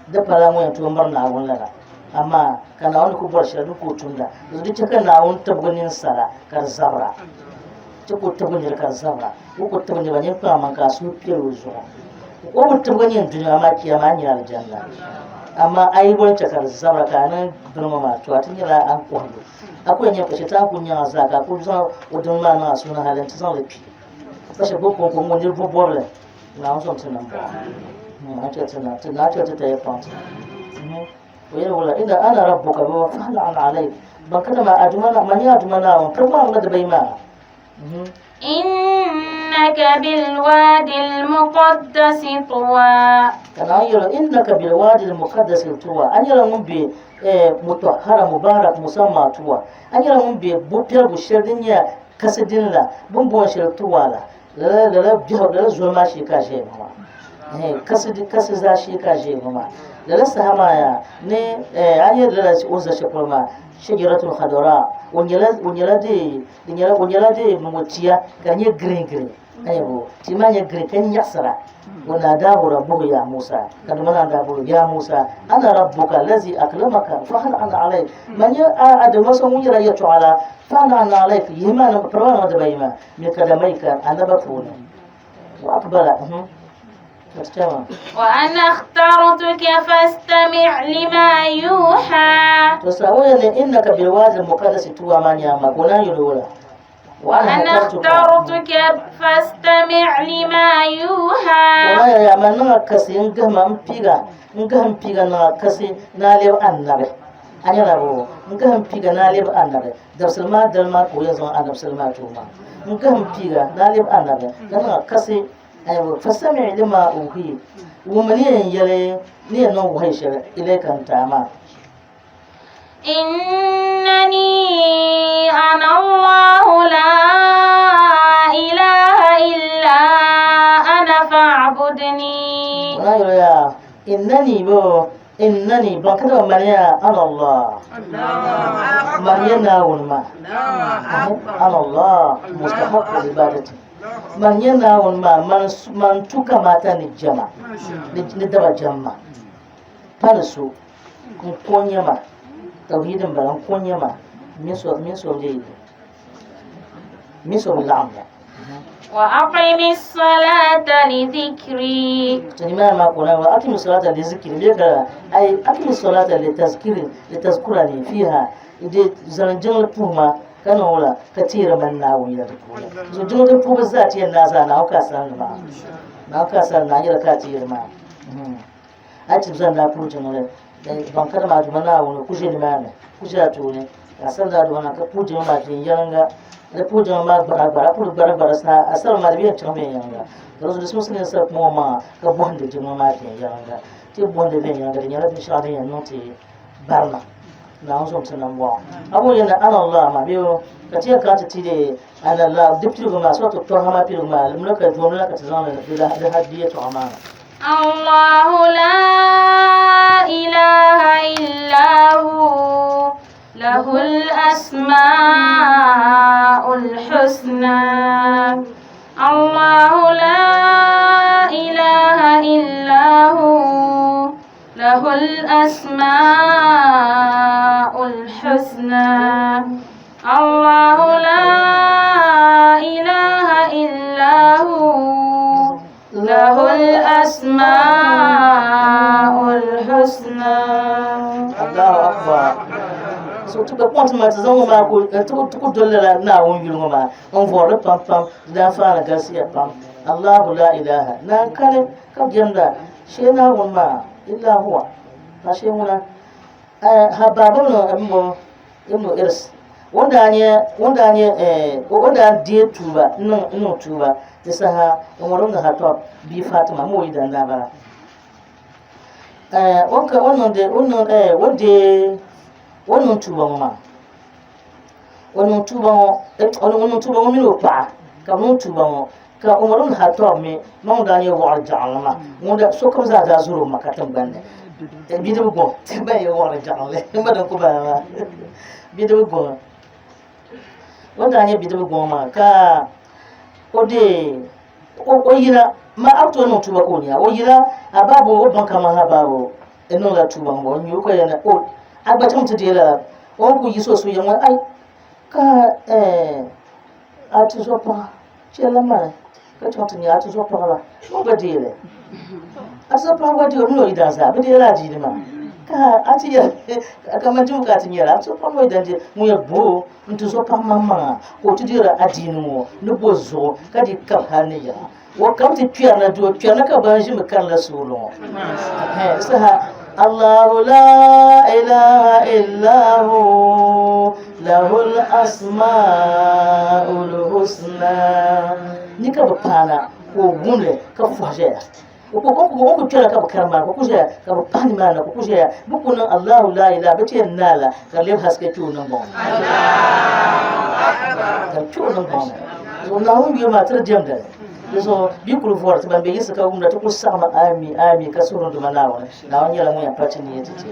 di pala ŋun yɛn tooi miri Naawuni lala, amaa ka Naawuni ku bɔri shɛli din ka o tumda. Di zuɣu di chɛ ka Naawuni tibigi ninsala ka di zabira, chɛ ka o tibigi nira ka di zabira. O ku tibigi niriba, nyin kpaŋmaŋ ka a suhu piɛl o zuɣu. O bi tibigi nyin dunia amaa kiyama a ni nya alijanna. Amaa a yi boli chɛ ka di zabira ka a niŋ bini ŋɔ maa, to a ti nyɛla a ni kɔhigu. A ku yɛn nya ka Shetani ku nyaŋ a zaa ka a ku zaŋ o dini maa niŋ a suhu ni hali nti zaŋ li kpi. Pa shɛli polo kɔŋko ŋ-ŋɔ niriba bɔbili Naawuni sɔŋ ti niŋ bɔŋɔ. Naawuni chɛ ti na, ti Naa chɛ ti taya paŋ ti. O yɛli wula, Inna ana rabbuka bɛ fahla'an alayk. Ban kana maa Aduma na, man nyɛ Aduma Naawuni, piri maa ŋuna dibayi maa. إنك بالوادي المقدس طوى Ka Naawuni yɛli o, Innaka bilwadi lmuqaddasi tuwa. A nyɛla ŋun be mutahhara mubarak musamma tuwa. A nyɛla ŋun be bupiɛligu shɛli din nyɛ kasi din la, bɛ ni booni shɛli tuwa la. Lala lala biɛhigu lala zoli maa shee ka a ʒiya ŋɔ maa. Kasi kasi zaa shee ka a ʒiya ŋɔ maa. Lala saha maa yaa ni a ni yɛli lala o ni za shɛli polo maa shajaratul khadra o nyɛla o nyɛla dee Di nyɛla o nyɛla dee ŋɔ tia ka di nyɛ green green ayabo tia maa nyɛ green ka nyaɣasira wa naadahu rabbuhu ya Musa ka duma naan daa boli ya Musa ana rabbuka lazi aklamaka fahla'an alayk man nyɛ a dama so ŋun yɛra yɛltɔɣa la fahla'an alayk yihi maa ni piri maa niŋ dibayi maa min kadamaika a naba puuni wa aqbala وأنا اخترتك فاستمع لما يوحى To sa o yɛli innaka bilwadi lmuqaddasi tuwa maa nyaama ka o naan yɛli o la وأنا اخترتك فاستمع لما يوحى O naan yɛli yaa man niŋ a kasi n gahima n piiga n gahim piiga niŋ a kasi ni a lebi annabi a nyɛla bo n gahim piiga ni a lebi annabi dabisili maa dali maa ka o yɛn zaŋ annabisili maa ti o maa n gahim piiga ni a lebi annabi ka niŋ a kasi Aywa, fastami' lima uhiya, wummi ni yɛn yɛli ni yɛn niŋ wahayi shɛli ilayka n-ti a maa. Innani ana Allahu la ilaha illa ana fa'budni. Wala yɛli ya, innani bo, innani ban ka dama mani ya ana Allah. Mani ya Naawuni maa. Ana Allah mustahaqqu ibadati. Man nyɛ Naawuni maa, man tu kamaata ni jɛma, ni daba jɛmma, pa ni so, n ko n-nyɛ ma, tawhiid m-bala, n ko n-nyɛ ma, m mini so m mini so bi laɣimda. Wa aqimi salata li dhikri. To nimaani maa ka o lahi wa aqimi salata li zikri bee ka ay aqimi salata li tazkiri li tazkurani fiha Di zaŋ jiŋli puhi ma ka niŋ wula ka teeri mani Naawuni yɛla di puuni. So jiŋli din puhibu zaa ti yɛn naai zaa Naawuni ka a sani ni maa. Naawuni ka a sani ni a yɛla ka a teeri maa. A yi ti zaŋ daa puhi jiŋli ban ka dama a Duuma Naawuni ku ʒe nimaani ku ʒe a tooni ka a sani daa Duuma Naawuni ka puhi jiŋli maa viɛnyɛliŋga. Di puhi jiŋli maa gbara gbara a puhi gbara gbara saha a sani maa di bi yɛn chaŋ viɛnyɛliŋga. Ka di zuɣu di simsi ni n sali kpaŋ o maŋa ka bɔhindi jiŋli maa viɛnyɛliŋga. Ti bohindi viɛnyɛliŋga di nyɛla binshɛɣu din yɛn niŋ ti barina. Naawuni zom ti nambɔɣu. A bɔŋɔ yɛli ni ana Allah maa bee o ka ti yɛn kana ti ti deei ana Allah di piligu maa suratu Taha maa piligu maa limla ka domi la ka ti zaŋ li di lahi di yɛtɔɣa maa na. الله لا إله إلا هو له الأسماء الحسنى الله لا إله إلا هو له الأسماء الحسنى الله لا إله إلا هو له الأسماء الحسنى Allahu akbar. So ti ka kɔŋ ti ma ti zaŋ ŋɔ maa ku ti ku doli lala Naawuni yuli ŋɔ maa n vɔri li pam pam di daanfaani galisiya pam. Allahu la ilaha naan kani ka bi jɛmda shee Naawuni maa illa huwa ka shee ŋuna ha baaba ni m-bɔŋɔ Ibnu Irs o ni daa nyɛ o ni daa nyɛ o ni daa deei tuuba n niŋ tuuba di saha Umar ibn Khattab bia Fatima mi o yidana daa bala o ka o niŋdi o niŋ o deei o niŋ tuuba ŋɔ maa o niŋ tuuba ŋɔ o niŋ tuuba ŋɔ mini o paɣa ka bi niŋ tuuba ŋɔ ka Umar ibn Khattab mi ma ŋun daa nyɛ wɔɣiri jaɣinli maa ŋun daa sokam zaa daa zɔri o Maka tiŋgbani ni bidib guŋ ti gba nyɛ wɔɣiri jaɣinli n gba din ku bala maa bidib guŋ o daa nyɛ bidib guŋ maa ka o deei o yina ma a bi tooi niŋ tuuba ka o nya o yina a babu o baŋ kaman ha babu n niŋla tuuba ŋɔ o nyu ka yɛli ni o a gba chaŋ ti deei lala o ni ku yiɣisi o suhuyiɣili ŋɔ ai ka a tizɔpaɣa Chɛli mani ka chaŋ ti nya a tizɔpaɣa la o gba deei li. A tizɔpaɣa gba deei o mini o yidana zaa bɛ deela adiini maa ka a ti yɛli kamani ti mi ka a ti nyɛla a tizɔpaɣa mini o yidana deei ŋun yɛn bo n tizɔpaɣa maŋmaŋa ka o ti deeri adiini ŋɔ ni bo zuɣu ka di kabi hali ni yaha o kabi ti kpɛrina di o kpɛrina ka ban ʒimi karila suurili ŋɔ saha Allahu la ilaha illa hu lahul asmaul husna ni ka bi paana ka o gumli ka fɔhi ʒɛya o ko o ku kpɛra ka bi kari maa ka ku ʒɛya ka bi pahi nimaani ka ku ʒɛya bi ku niŋ Allahu la ilaha bi ti yɛn naai la ka di lɛbi haske kpɛ o niŋgbuŋ ni ka di kpɛ o niŋgbuŋ ni so Naawuni yuya maa ti di diɛmdali di zuɣu bɛ kuli vɔri ti ban be yiŋsi ka wumda ti kuli saɣimi ami ami ka suhuri Duuma Naawuni Naawuni nyɛla ŋun yɛn pali ti nia ti ti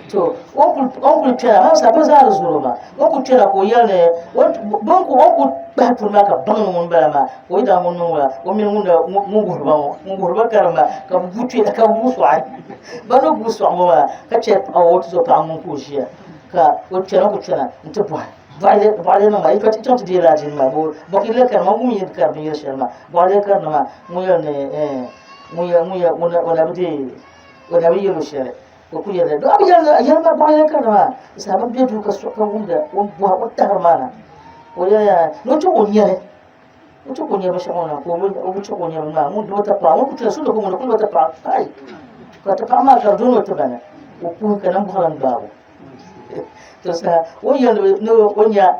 to o ni kuli kpɛra maa sa bɛ zaa di zɔri o maa o ni kuli kpɛra ka o yɛli ni bɛ ni ku o ni kuli kpahi puli maa ka baŋ ni ŋuni bala maa ka o yidan ŋun niŋ la o mini ŋun wuhiri ba ŋɔ ŋun wuhiri ba karim maa ka bɛ guui kpɛ ka bɛ guui sɔɣi ba ni guui sɔɣi ŋɔ maa ka chɛ o tizɔpaɣa ŋun ka o ʒiya ka o kpɛna ku kpɛna nti bɔhi bɔɣili niŋ maa yi chaŋ ti deei adiini maa bɔkili la karima ŋun yɛn kari binyɛr shɛli maa bɔɣili la karima maa ŋun yɛli ni ŋun yɛli ŋun yɛli o na bi deei o na bi yɛl o shɛli ka o kuli yɛli a bi yɛli yɛli ma bɔɣili la karima maa saha bi bɛ duu ka so ka wumda o bɔhi o tahiri maa na o yɛliya ni o chɛ ka o nyɛli o chɛ ka o nyɛ binshɛɣu ŋɔ na ka o bi chɛ ka o nyɛ bini maa ŋun doo tapaɣa ŋun ku chɛ sundo ka ŋun kuli o tapaɣa kai ka tapaɣa maa ka di dooni o tiba ni o kuhi ka namboɣu lan gbaagi o to saha o ni yɛli ni o nya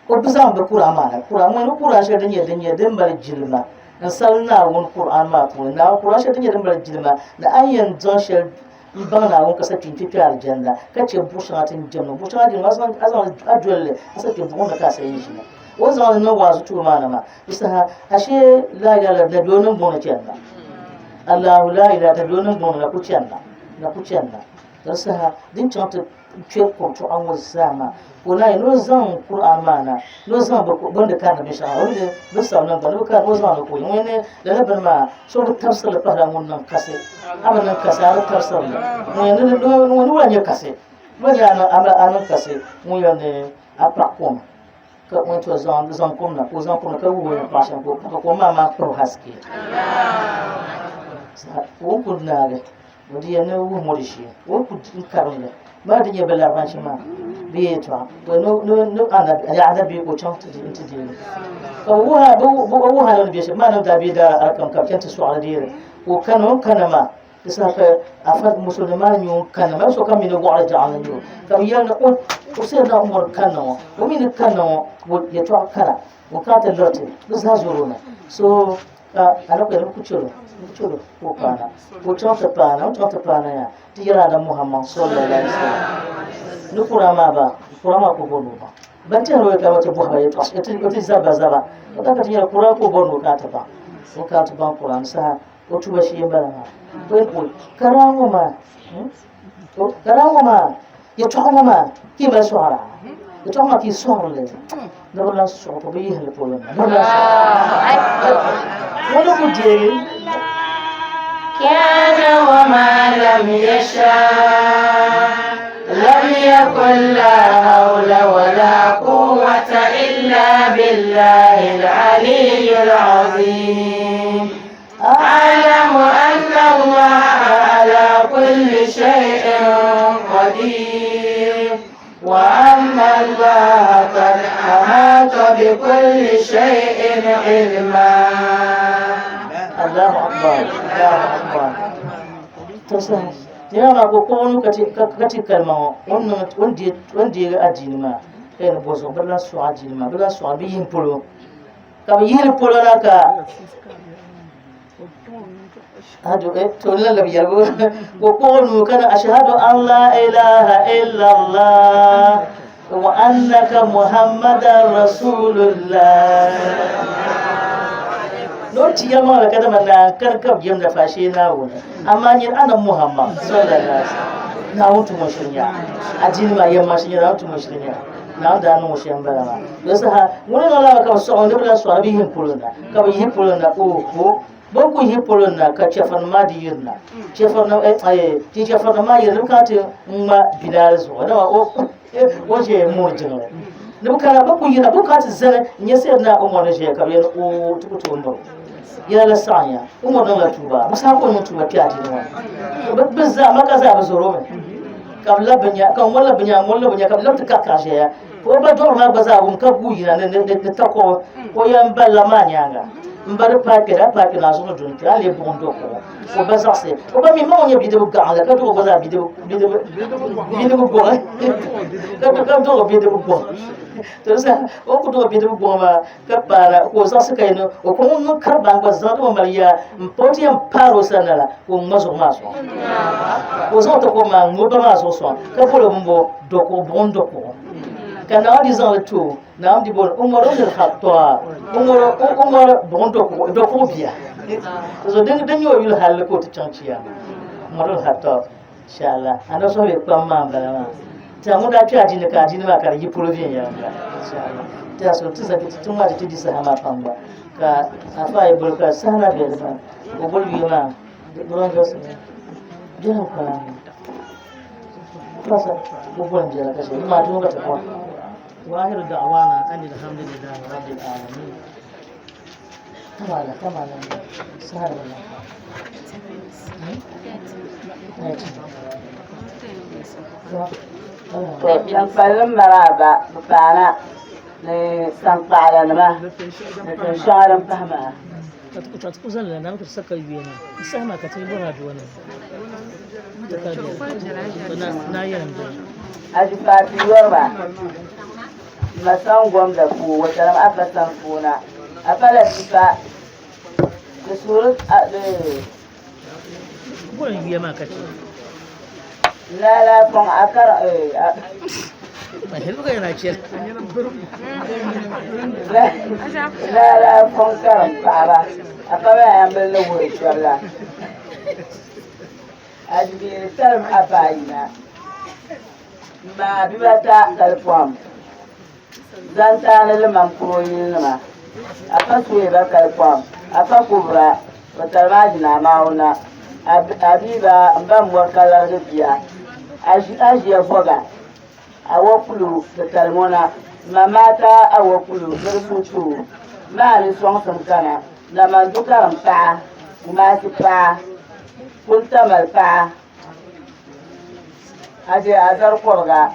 o bi zaŋ bi Quran maa na Quran ŋɔ ni Quran shɛli din nyɛ din nyɛ din mali jilima n sali Naawuni Quran maa puuni Naawuni Quran shɛli din nyɛ din mali jilima ni a ni yɛn zaŋ shɛli n baŋ Naawuni ka sa kpi n-kpe kpe alijanna ka chɛ buɣ shɛŋa ti ni jɛmdi buɣ shɛŋa din a zaŋ a doli li a sa kpe buɣim ni ka a sa yɛn ʒina o ni zaŋ li niŋ waazu ti o maa na maa di saha ashee laa ilaha illallah dabiɛo niŋgbuŋ ni chani na Allahu laa ilaha dabiɛo niŋgbuŋ ni na ku chani na na ku chani na Di saha din chaŋ ti kpe kurituɣa ŋɔ zaa maa, ka o naan yi ni o zaŋ Kur'an maa na, ni o zaŋ bɛ ni di karindi binshɛɣu maa, o ni di bɛ sabi niŋ gba, ni bɛ kari ni o zaŋ li ka o yi. Ŋun ni lala bini maa, so bi tabisiri li pahila ŋun niŋ kasi. A bi niŋ kasi, a bi tabisiri li. Ŋun yɛn ni ŋun ni wula nyɛ kasi, wula nyɛ a niŋ kasi, ŋun yɛn ni a paɣi kom, ka ŋun to zaŋ kom na, ka o zaŋ kom na ka wuhi o ni paɣi shɛm, ka o paɣi kom maa maa kpabi haske. Ka o ni kuli naagi. O di yɛn ni wuhi ŋɔ di shee o ni ku karim li maa di nyɛ bi larabanchi maa bɛ yɛltɔɣa to ni anabi o chaŋ ti deei li ka bi wuhi ni bɛ shɛm maa ni daa bɛ daa arkam ka bi chaŋ ti sɔɣili deeri ka o kana o ni kana maa di saha ka afa musulimi maa nyɛ o kana maa sokam mi ni wɔɣili jaɣa ni nyɛ o ka bi yɛli ni o sayyidina Umar kanna ŋɔ o mi ni kanna ŋɔ yɛltɔɣa kana o kana ti liriti bi zaa zɔri o na so. Ka a ni ku chɛro n chɛro ka o paana ka o chaŋ ti paana o ni chaŋ ti paana yaa ti yɛli Adam Muhammad sallallahu alaihi wasallam ni kura maa ba kura maa ku bɔri ni o baŋ ban tɛhiri o yɛltɔɣa ti bɔhi ba yɛltɔɣa o ti zaba zaba o ka ti yɛli kura ka o bɔri ni o kana ti baŋ o kana ti baŋ kura ni saha o tuba shee n bala maa o yɛn kuli karaa ŋɔ maa karaa ŋɔ maa yɛltɔɣa ŋɔ maa ka yi mali sɔhira yɛltɔɣa maa ka yi sɔhiri li ni bi lan sɔɣi ka bi yihili polo ni bi lan sɔɣi ŋɔ ni ku deegi كان وما لم يشاء لم يكن لا حول ولا قوة إلا بالله العلي العظيم أعلم أن الله على كل شيء قدير وأن الله قد أحاط بكل شيء علما Allahu akbar Allahu akbar to saha yana ma ko ko wani ka ti kalma ŋɔ o ni deegi adiini maa ka yɛli bɔ zuɣu bi lan sɔɣi adiini maa bi lan sɔɣi bi yihi polo ka bi yihili polo na ka to n lan labi yɛligu ka o kpuɣi o nuu ka ni ashhadu an la ilaha illallah wa annaka muhammadan rasulullah ni o ti yɛlimaŋli ka dama naa kani ka bi yɛmda faashee Naawuni amaa nyini annabi Muhammad sallallahu alaihi wasallam Naawuni tumo shiri nya adiini maa yɛm maa shiri nya Naawuni tumo shiri nya Naawuni daa niŋ o shɛm bala maa di saha ŋuni niŋ lala ka bi sɔɣi ni bi lahi sɔɣi bi yihi polo na ka bi yihi polo na oho bɛ ni ku yihi polo na ka chɛfurinim maa di yirina chɛfurinim maa yirina ni bi kana ti ŋma Bilal zuɣu dama o o ʒɛya muuri jiŋli ni bi kana bi ku yina bi kana ti zani n nyɛ Sayyidina Umar ni ʒɛya ka bi yɛli o ti ku tooi miri yɛla la saɣimya Umar niŋla tuuba bi saha ka o niŋ tuuba kpɛ adiini ŋɔ ni bi zaa Maka zaa bi zɔri o mi ka bi labi bi nya ka ŋɔ labi bi nya ŋɔ labi bi nya ka bi labi ti kaɣi kaɣi ʒɛya ka o ba dɔɣiri maa gba zaa wum ka guui yina ni takɔbi o yɛn balila maa nyaaŋa n ba di paai kpɛri a paai kpɛri a zuɣu ni duni kpɛri a lee buɣim do kuɣu ka o ba zaɣisi o ba mi ma ŋɔ nyɛ bidib gaɣili ka dɔɣi gba zaa bidib gɔŋ ka dɔɣi bidib gɔŋ to sa o ku dɔɣi bidib gɔŋ maa ka paara ka o zaɣisi ka yɛn o ko ŋun kari baŋ gba zaŋ di mali yaa n pa o ti yɛn paari o sani la ka o ŋma zuɣu maa sɔŋ ka o zaŋ o takɔbi maa ŋma o ba maa zuɣu sɔŋ ka boli o bimbo dɔkuɣu buɣim dɔkuɣu ka Naawuni di zaŋli ti o Naawuni di boli Umar ibn al-Khattab Umar Umar buɣim dɔkuɣu dɔkuɣu bia so din din nyɛ o yuli halli ka o ti chaŋ chiyaama Umar ibn al-Khattab inshallah anabi so bɛ kpam maa n bala maa ti ŋun daa kpɛ adiini ka adiini maa ka di yi polo viɛnyɛlinga inshallah ti a so ti zaki ti ŋmaa ti di saha maa pam gba ka afa yi boli ka saha na bɛ di maa o boli yuya maa buran jɔsi biɛhigu kpana fasa o boli biɛla ka shɛli maa ti ka ti kɔŋ وآخر دعوانا أن الحمد لله رب العالمين كما كما سهل والله To ban palli m-mali a ba bɛ paana ni saŋkpaɣilanima ni tin shɛŋa din pahi maa. Ajipaati yɔriba m ma Saŋgomda puu wasalam afa Saŋfuuna afa Latifa di suuri lala kɔŋ a kari lala kɔŋ karim paɣaba afa maa yɛn bili ni wuhi shɛba la Ajibiiri salim afa ayina m-ma Abibata kalipɔhim Zantaani limam kuro yilinima Afa Suweiba kalipɔhim Afa Kubra o talim Ajina Amaawuna Abiba m-ba mɔri ka larigi bia Aʒia Bɔga Awɔkulu di talim o na m-ma Maata Awɔkulu ni di suhu ti o maa ni sɔŋsim kana Namandu karim paɣa Kumasi paɣa Kuntamali paɣa Aji Azar kɔbiga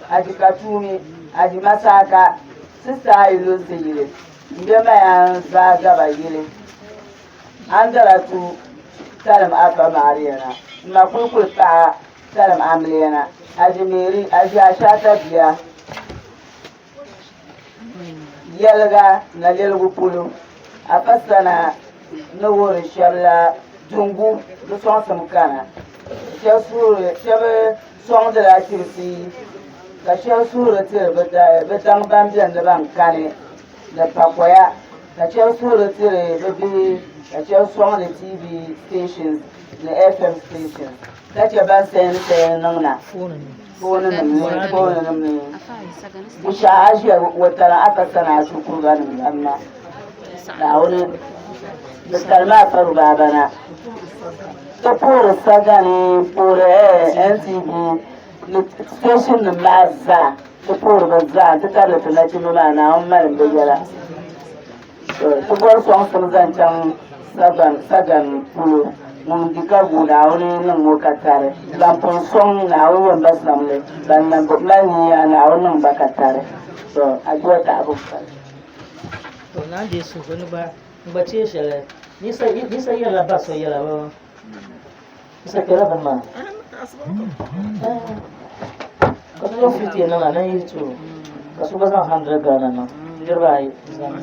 Aji Katuumi Aji Masaaka Sista ayi lunsi yili m-be Mayan zaa gaba yili Andaratu talim Afa Maariya na m-ma Kulikuli paɣa talim Amiliya na Aji Meeri Aji Ashata bia Yɛliga na lɛligu polo Afa Sana. ni wuhiri shɛba la dungu di sɔŋsim kana. Shɛba suhiri shɛba sɔŋdila chirisi ka shɛba suhiri tiri bɛ daŋ ban beni ni ban kani ni pakoya ka shɛba suhiri tiri bɛ bihi ka shɛba sɔŋdi TV stations ni FM stations ka che ban sayini sayini niŋ na foonima ni foonima ni bushɛɣu a ʒiya watana a pa sani a shikuruba nim lan na Naawuni di kali maa pa baaba na ti puhiri sagani n-puhiri NTV ni station nim maa zaa ti puhiri bi zaa nti tabili ti nachimba maa Naawuni malim bi yɛla ti bɔri sɔŋsim zaŋ chaŋ sagan polo ŋun di ka gu Naawuni niŋ o ka tari ban pun sɔŋ Naawuni yɛn ba samli ban na bi mali niya Naawuni niŋ ba ka tari to adua taɣibu kali. To naa deei suhu ni gba n gba teei shɛli Yisa yɛlila ba so yɛla bɛ Yisa kpɛla bini maa ka so zaŋ 50 niŋ na ni yi ti o ka so gba zaŋ 100 Ghana niŋ niriba ayi zaŋ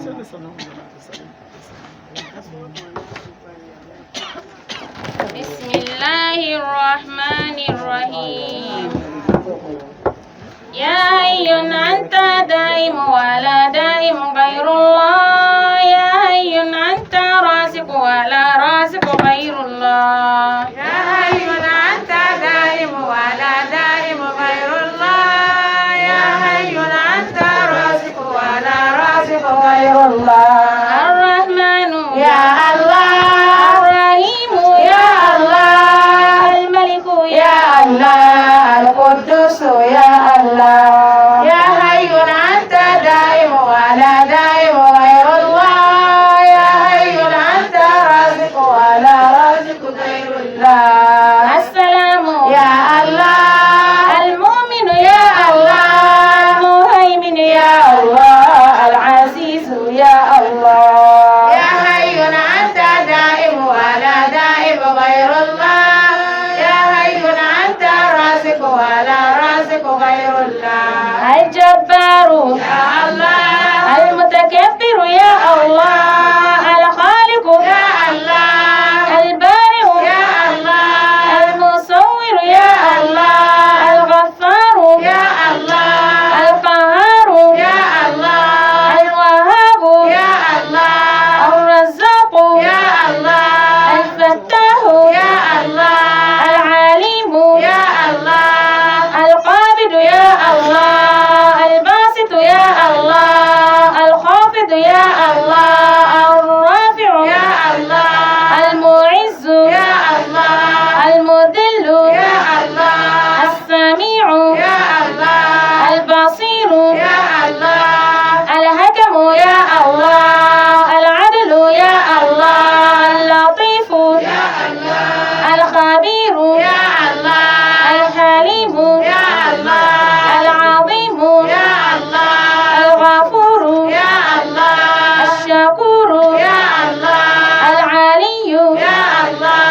بسم الله الرحمن الرحيم يا حي أنت دائم ولا دائم غير الله يا حي أنت رازق ولا رازق غير الله يا حي أنت دائم ولا دائم غير الله يا حي أنت رازق ولا رازق غير الله الرحمن يا الله الرحيم يا الله الملك يا الله القدوس يا الله يا حي أنت دائم ولا دائم غير الله يا حي أنت رازق ولا رازق غير الله السلام يا الله المؤمن يا الله المهيمن يا الله العزيز يا الله يا حي أنت دائم ولا دائم غير الله يا حي أنت رازق ولا رازق غير الله الجبار يا الله المتكبر يا الله الخالق يا الله البارئ يا الله المصور يا الله الغفار يا الله القهار يا الله الوهاب يا الله الرزاق يا الله الفتاح يا الله العليم يا الله القابض يا الله الباسط يا الله الخافض يا الله الرافع يا الله المعز يا الله المذل يا الله السميع يا الله البصير يا الله الحكم يا الله العدل يا الله اللطيف يا الله الخبير يا الله الحليم يا الله العظيم يا الله الغفور يا الله الشكور يا الله العلي يا الله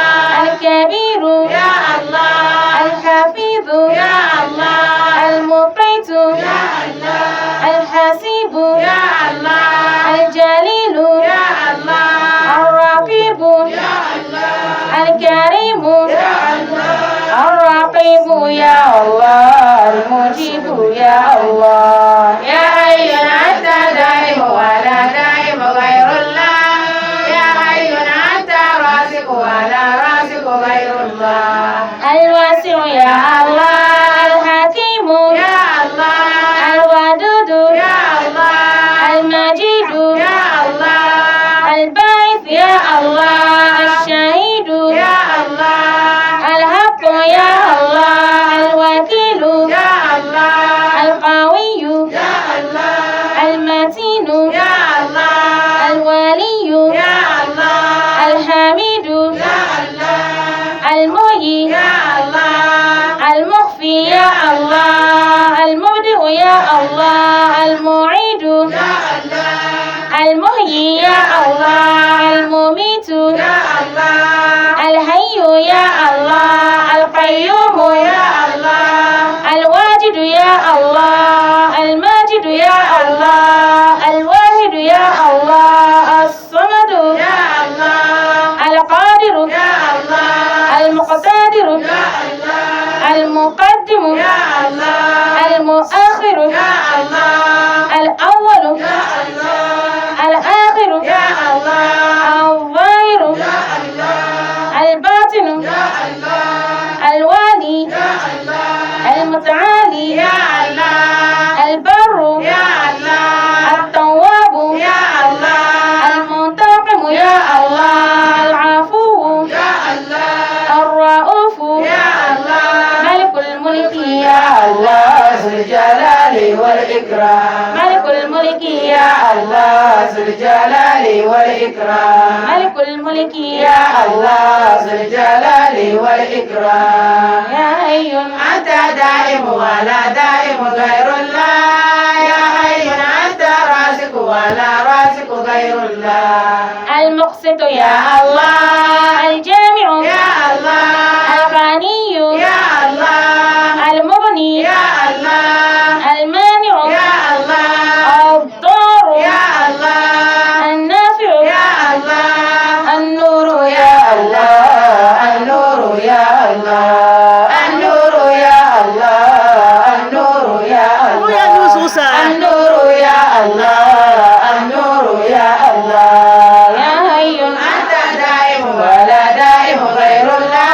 الكبير يا الله الحفيظ يا الله المقيت يا الله الحسيب يا الله الجليل يا الله الرقيب يا الله الكريم يا الله الرقيب يا الله المجيب يا الله يا حي أنت دائم ولا دائم غير الله يا حي أنت رازق ولا رازق غير الله الواسع يا الله الحكيم يا الله الودود يا الله المجيد يا الله الباعث يا الله الشهيد يا الله الحق يا الله الوكيل يا الله القوي يا الله المتين يا الله الولي يا الله الحميد يا الله المحيي يا الله المخفي يا الله المبدئ يا الله المعيد يا الله المحيي يا الله المميت يا الله الحي يا الله القيوم يا الله الواجد يا الله الماجد يا الله الواحد يا الله الصمد يا الله المقدم يا الله المؤخر يا الله الأول يا الله الآخر يا الله الظاهر يا الله الباطن يا الله الوالي يا الله المتعالي يا الله البر يا الله التواب يا الله المنتقم يا الله العفو يا الله الرؤوف يا الله ملك الملك يا الله ذو الجلال والإكرام ملك الملك يا الله ذو الجلال والإكرام ملك الملك يا الله ذو الجلال والإكرام يا حي أنت دائم ولا دائم غير الله يا حي أنت رازق ولا رازق غير الله المقسط يا يا الله الجامع يا الله الغني يا الله المغني يا الله المانع يا الله الضار يا الله النافع يا الله النور يا الله النور يا الله النور يا الله النور يا الله النور يا الله النور يا الله يا حي أنت دائم ولا دائم غير الله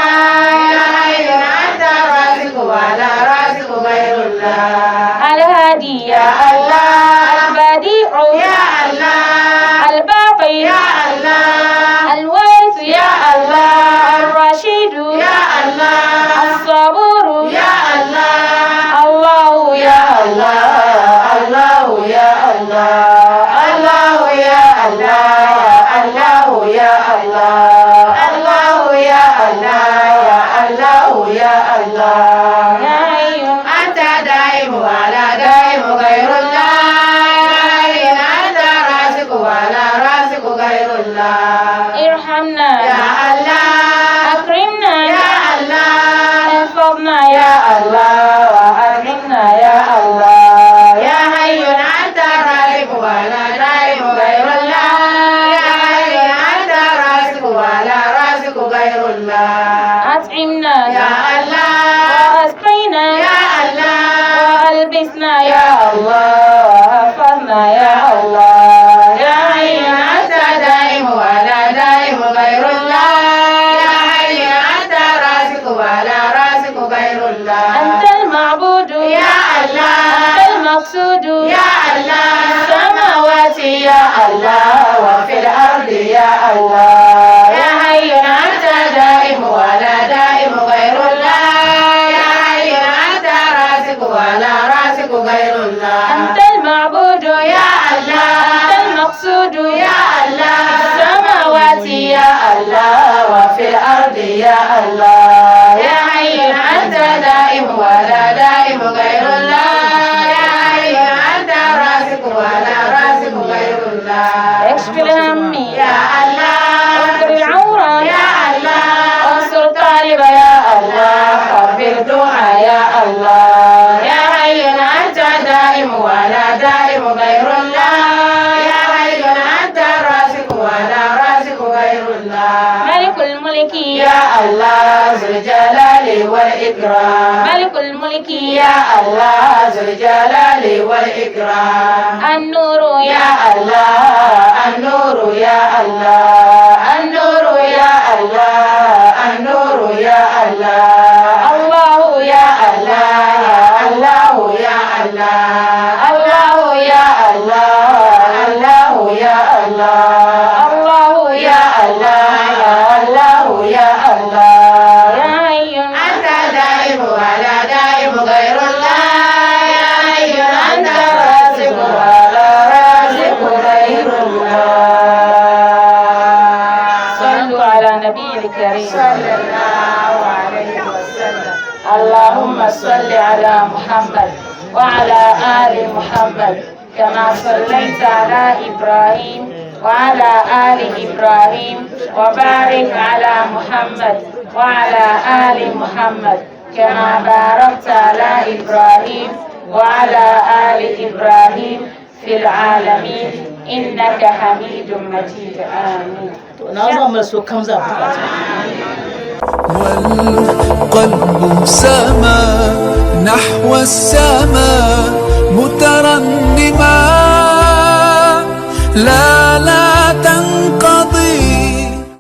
يا حي أنت رازق ولا رازق غير الله الهادي يا الله البديع يا الله الباقي يا الله الوارث يا الله الرشيد يا الله الصبور يا الله الله يا الله الله يا الله الله يا الله الله يا الله الله يا الله الله يا الله يا حي أنت دائم ولا دائم غير الله يا أنت رازق ولا رازق غير الله ارحمنا يا الله أكرمنا يا الله احفظنا يا يا الله وأكرمنا يا الله يا حي أنت رازق ولا دائم غير الله يا حي أنت رازق ولا رازق غير الله أطعمنا يا الله وأسقينا يا الله وألبسنا يا يا الله وحفظنا يا الله يا حي أنت دائم ولا دائم غير الله يا حي أنت رازق ولا رازق غير الله أنت المعبود يا الله أنت المقصود يا الله السماوات يا الله وفي الأرض يا الله يا حي أنت دائم ولا دائم غير الله يا حي أنت رازق ولا رازق غير الله أنت المعبود يا الله أنت المقصود يا الله السماوات يا الله وفي الأرض يا الله يا حي أنت دائم ولا دائم غير الله يا حي أنت رازق ولا رازق غير الله اكشف الهم يا الله استر العورة يا الله انصر طالب يا الله قبل دعاء يا الله يا حي أنت دائم ولا دائم غير الله يا حي أنت رازق ولا رازق غير الله ملك الملك يا الله ذو الجلال والإكرام ملك الملك يا الله ذو الجلال والإكرام النور يا الله النور يا الله النور يا الله النور يا الله الله يا الله الله يا الله الله يا الله الله يا الله الله يا الله الله يا الله يا حي أنت دائم ولا دائم غير الله يا حي أنت رازق ولا رازق غير الله صلوا على نبي الكريم صلى الله عليه وسلم اللهم صل على محمد وعلى آل محمد كما صليت على إبراهيم وعلى آل إبراهيم وبارك على محمد وعلى آل محمد كما باركت على إبراهيم وعلى آل إبراهيم في العالمين إنك حميد مجيد آمين To na zama mai so kam za bukata. والقلب سما. نحو السماء مترنما. لا.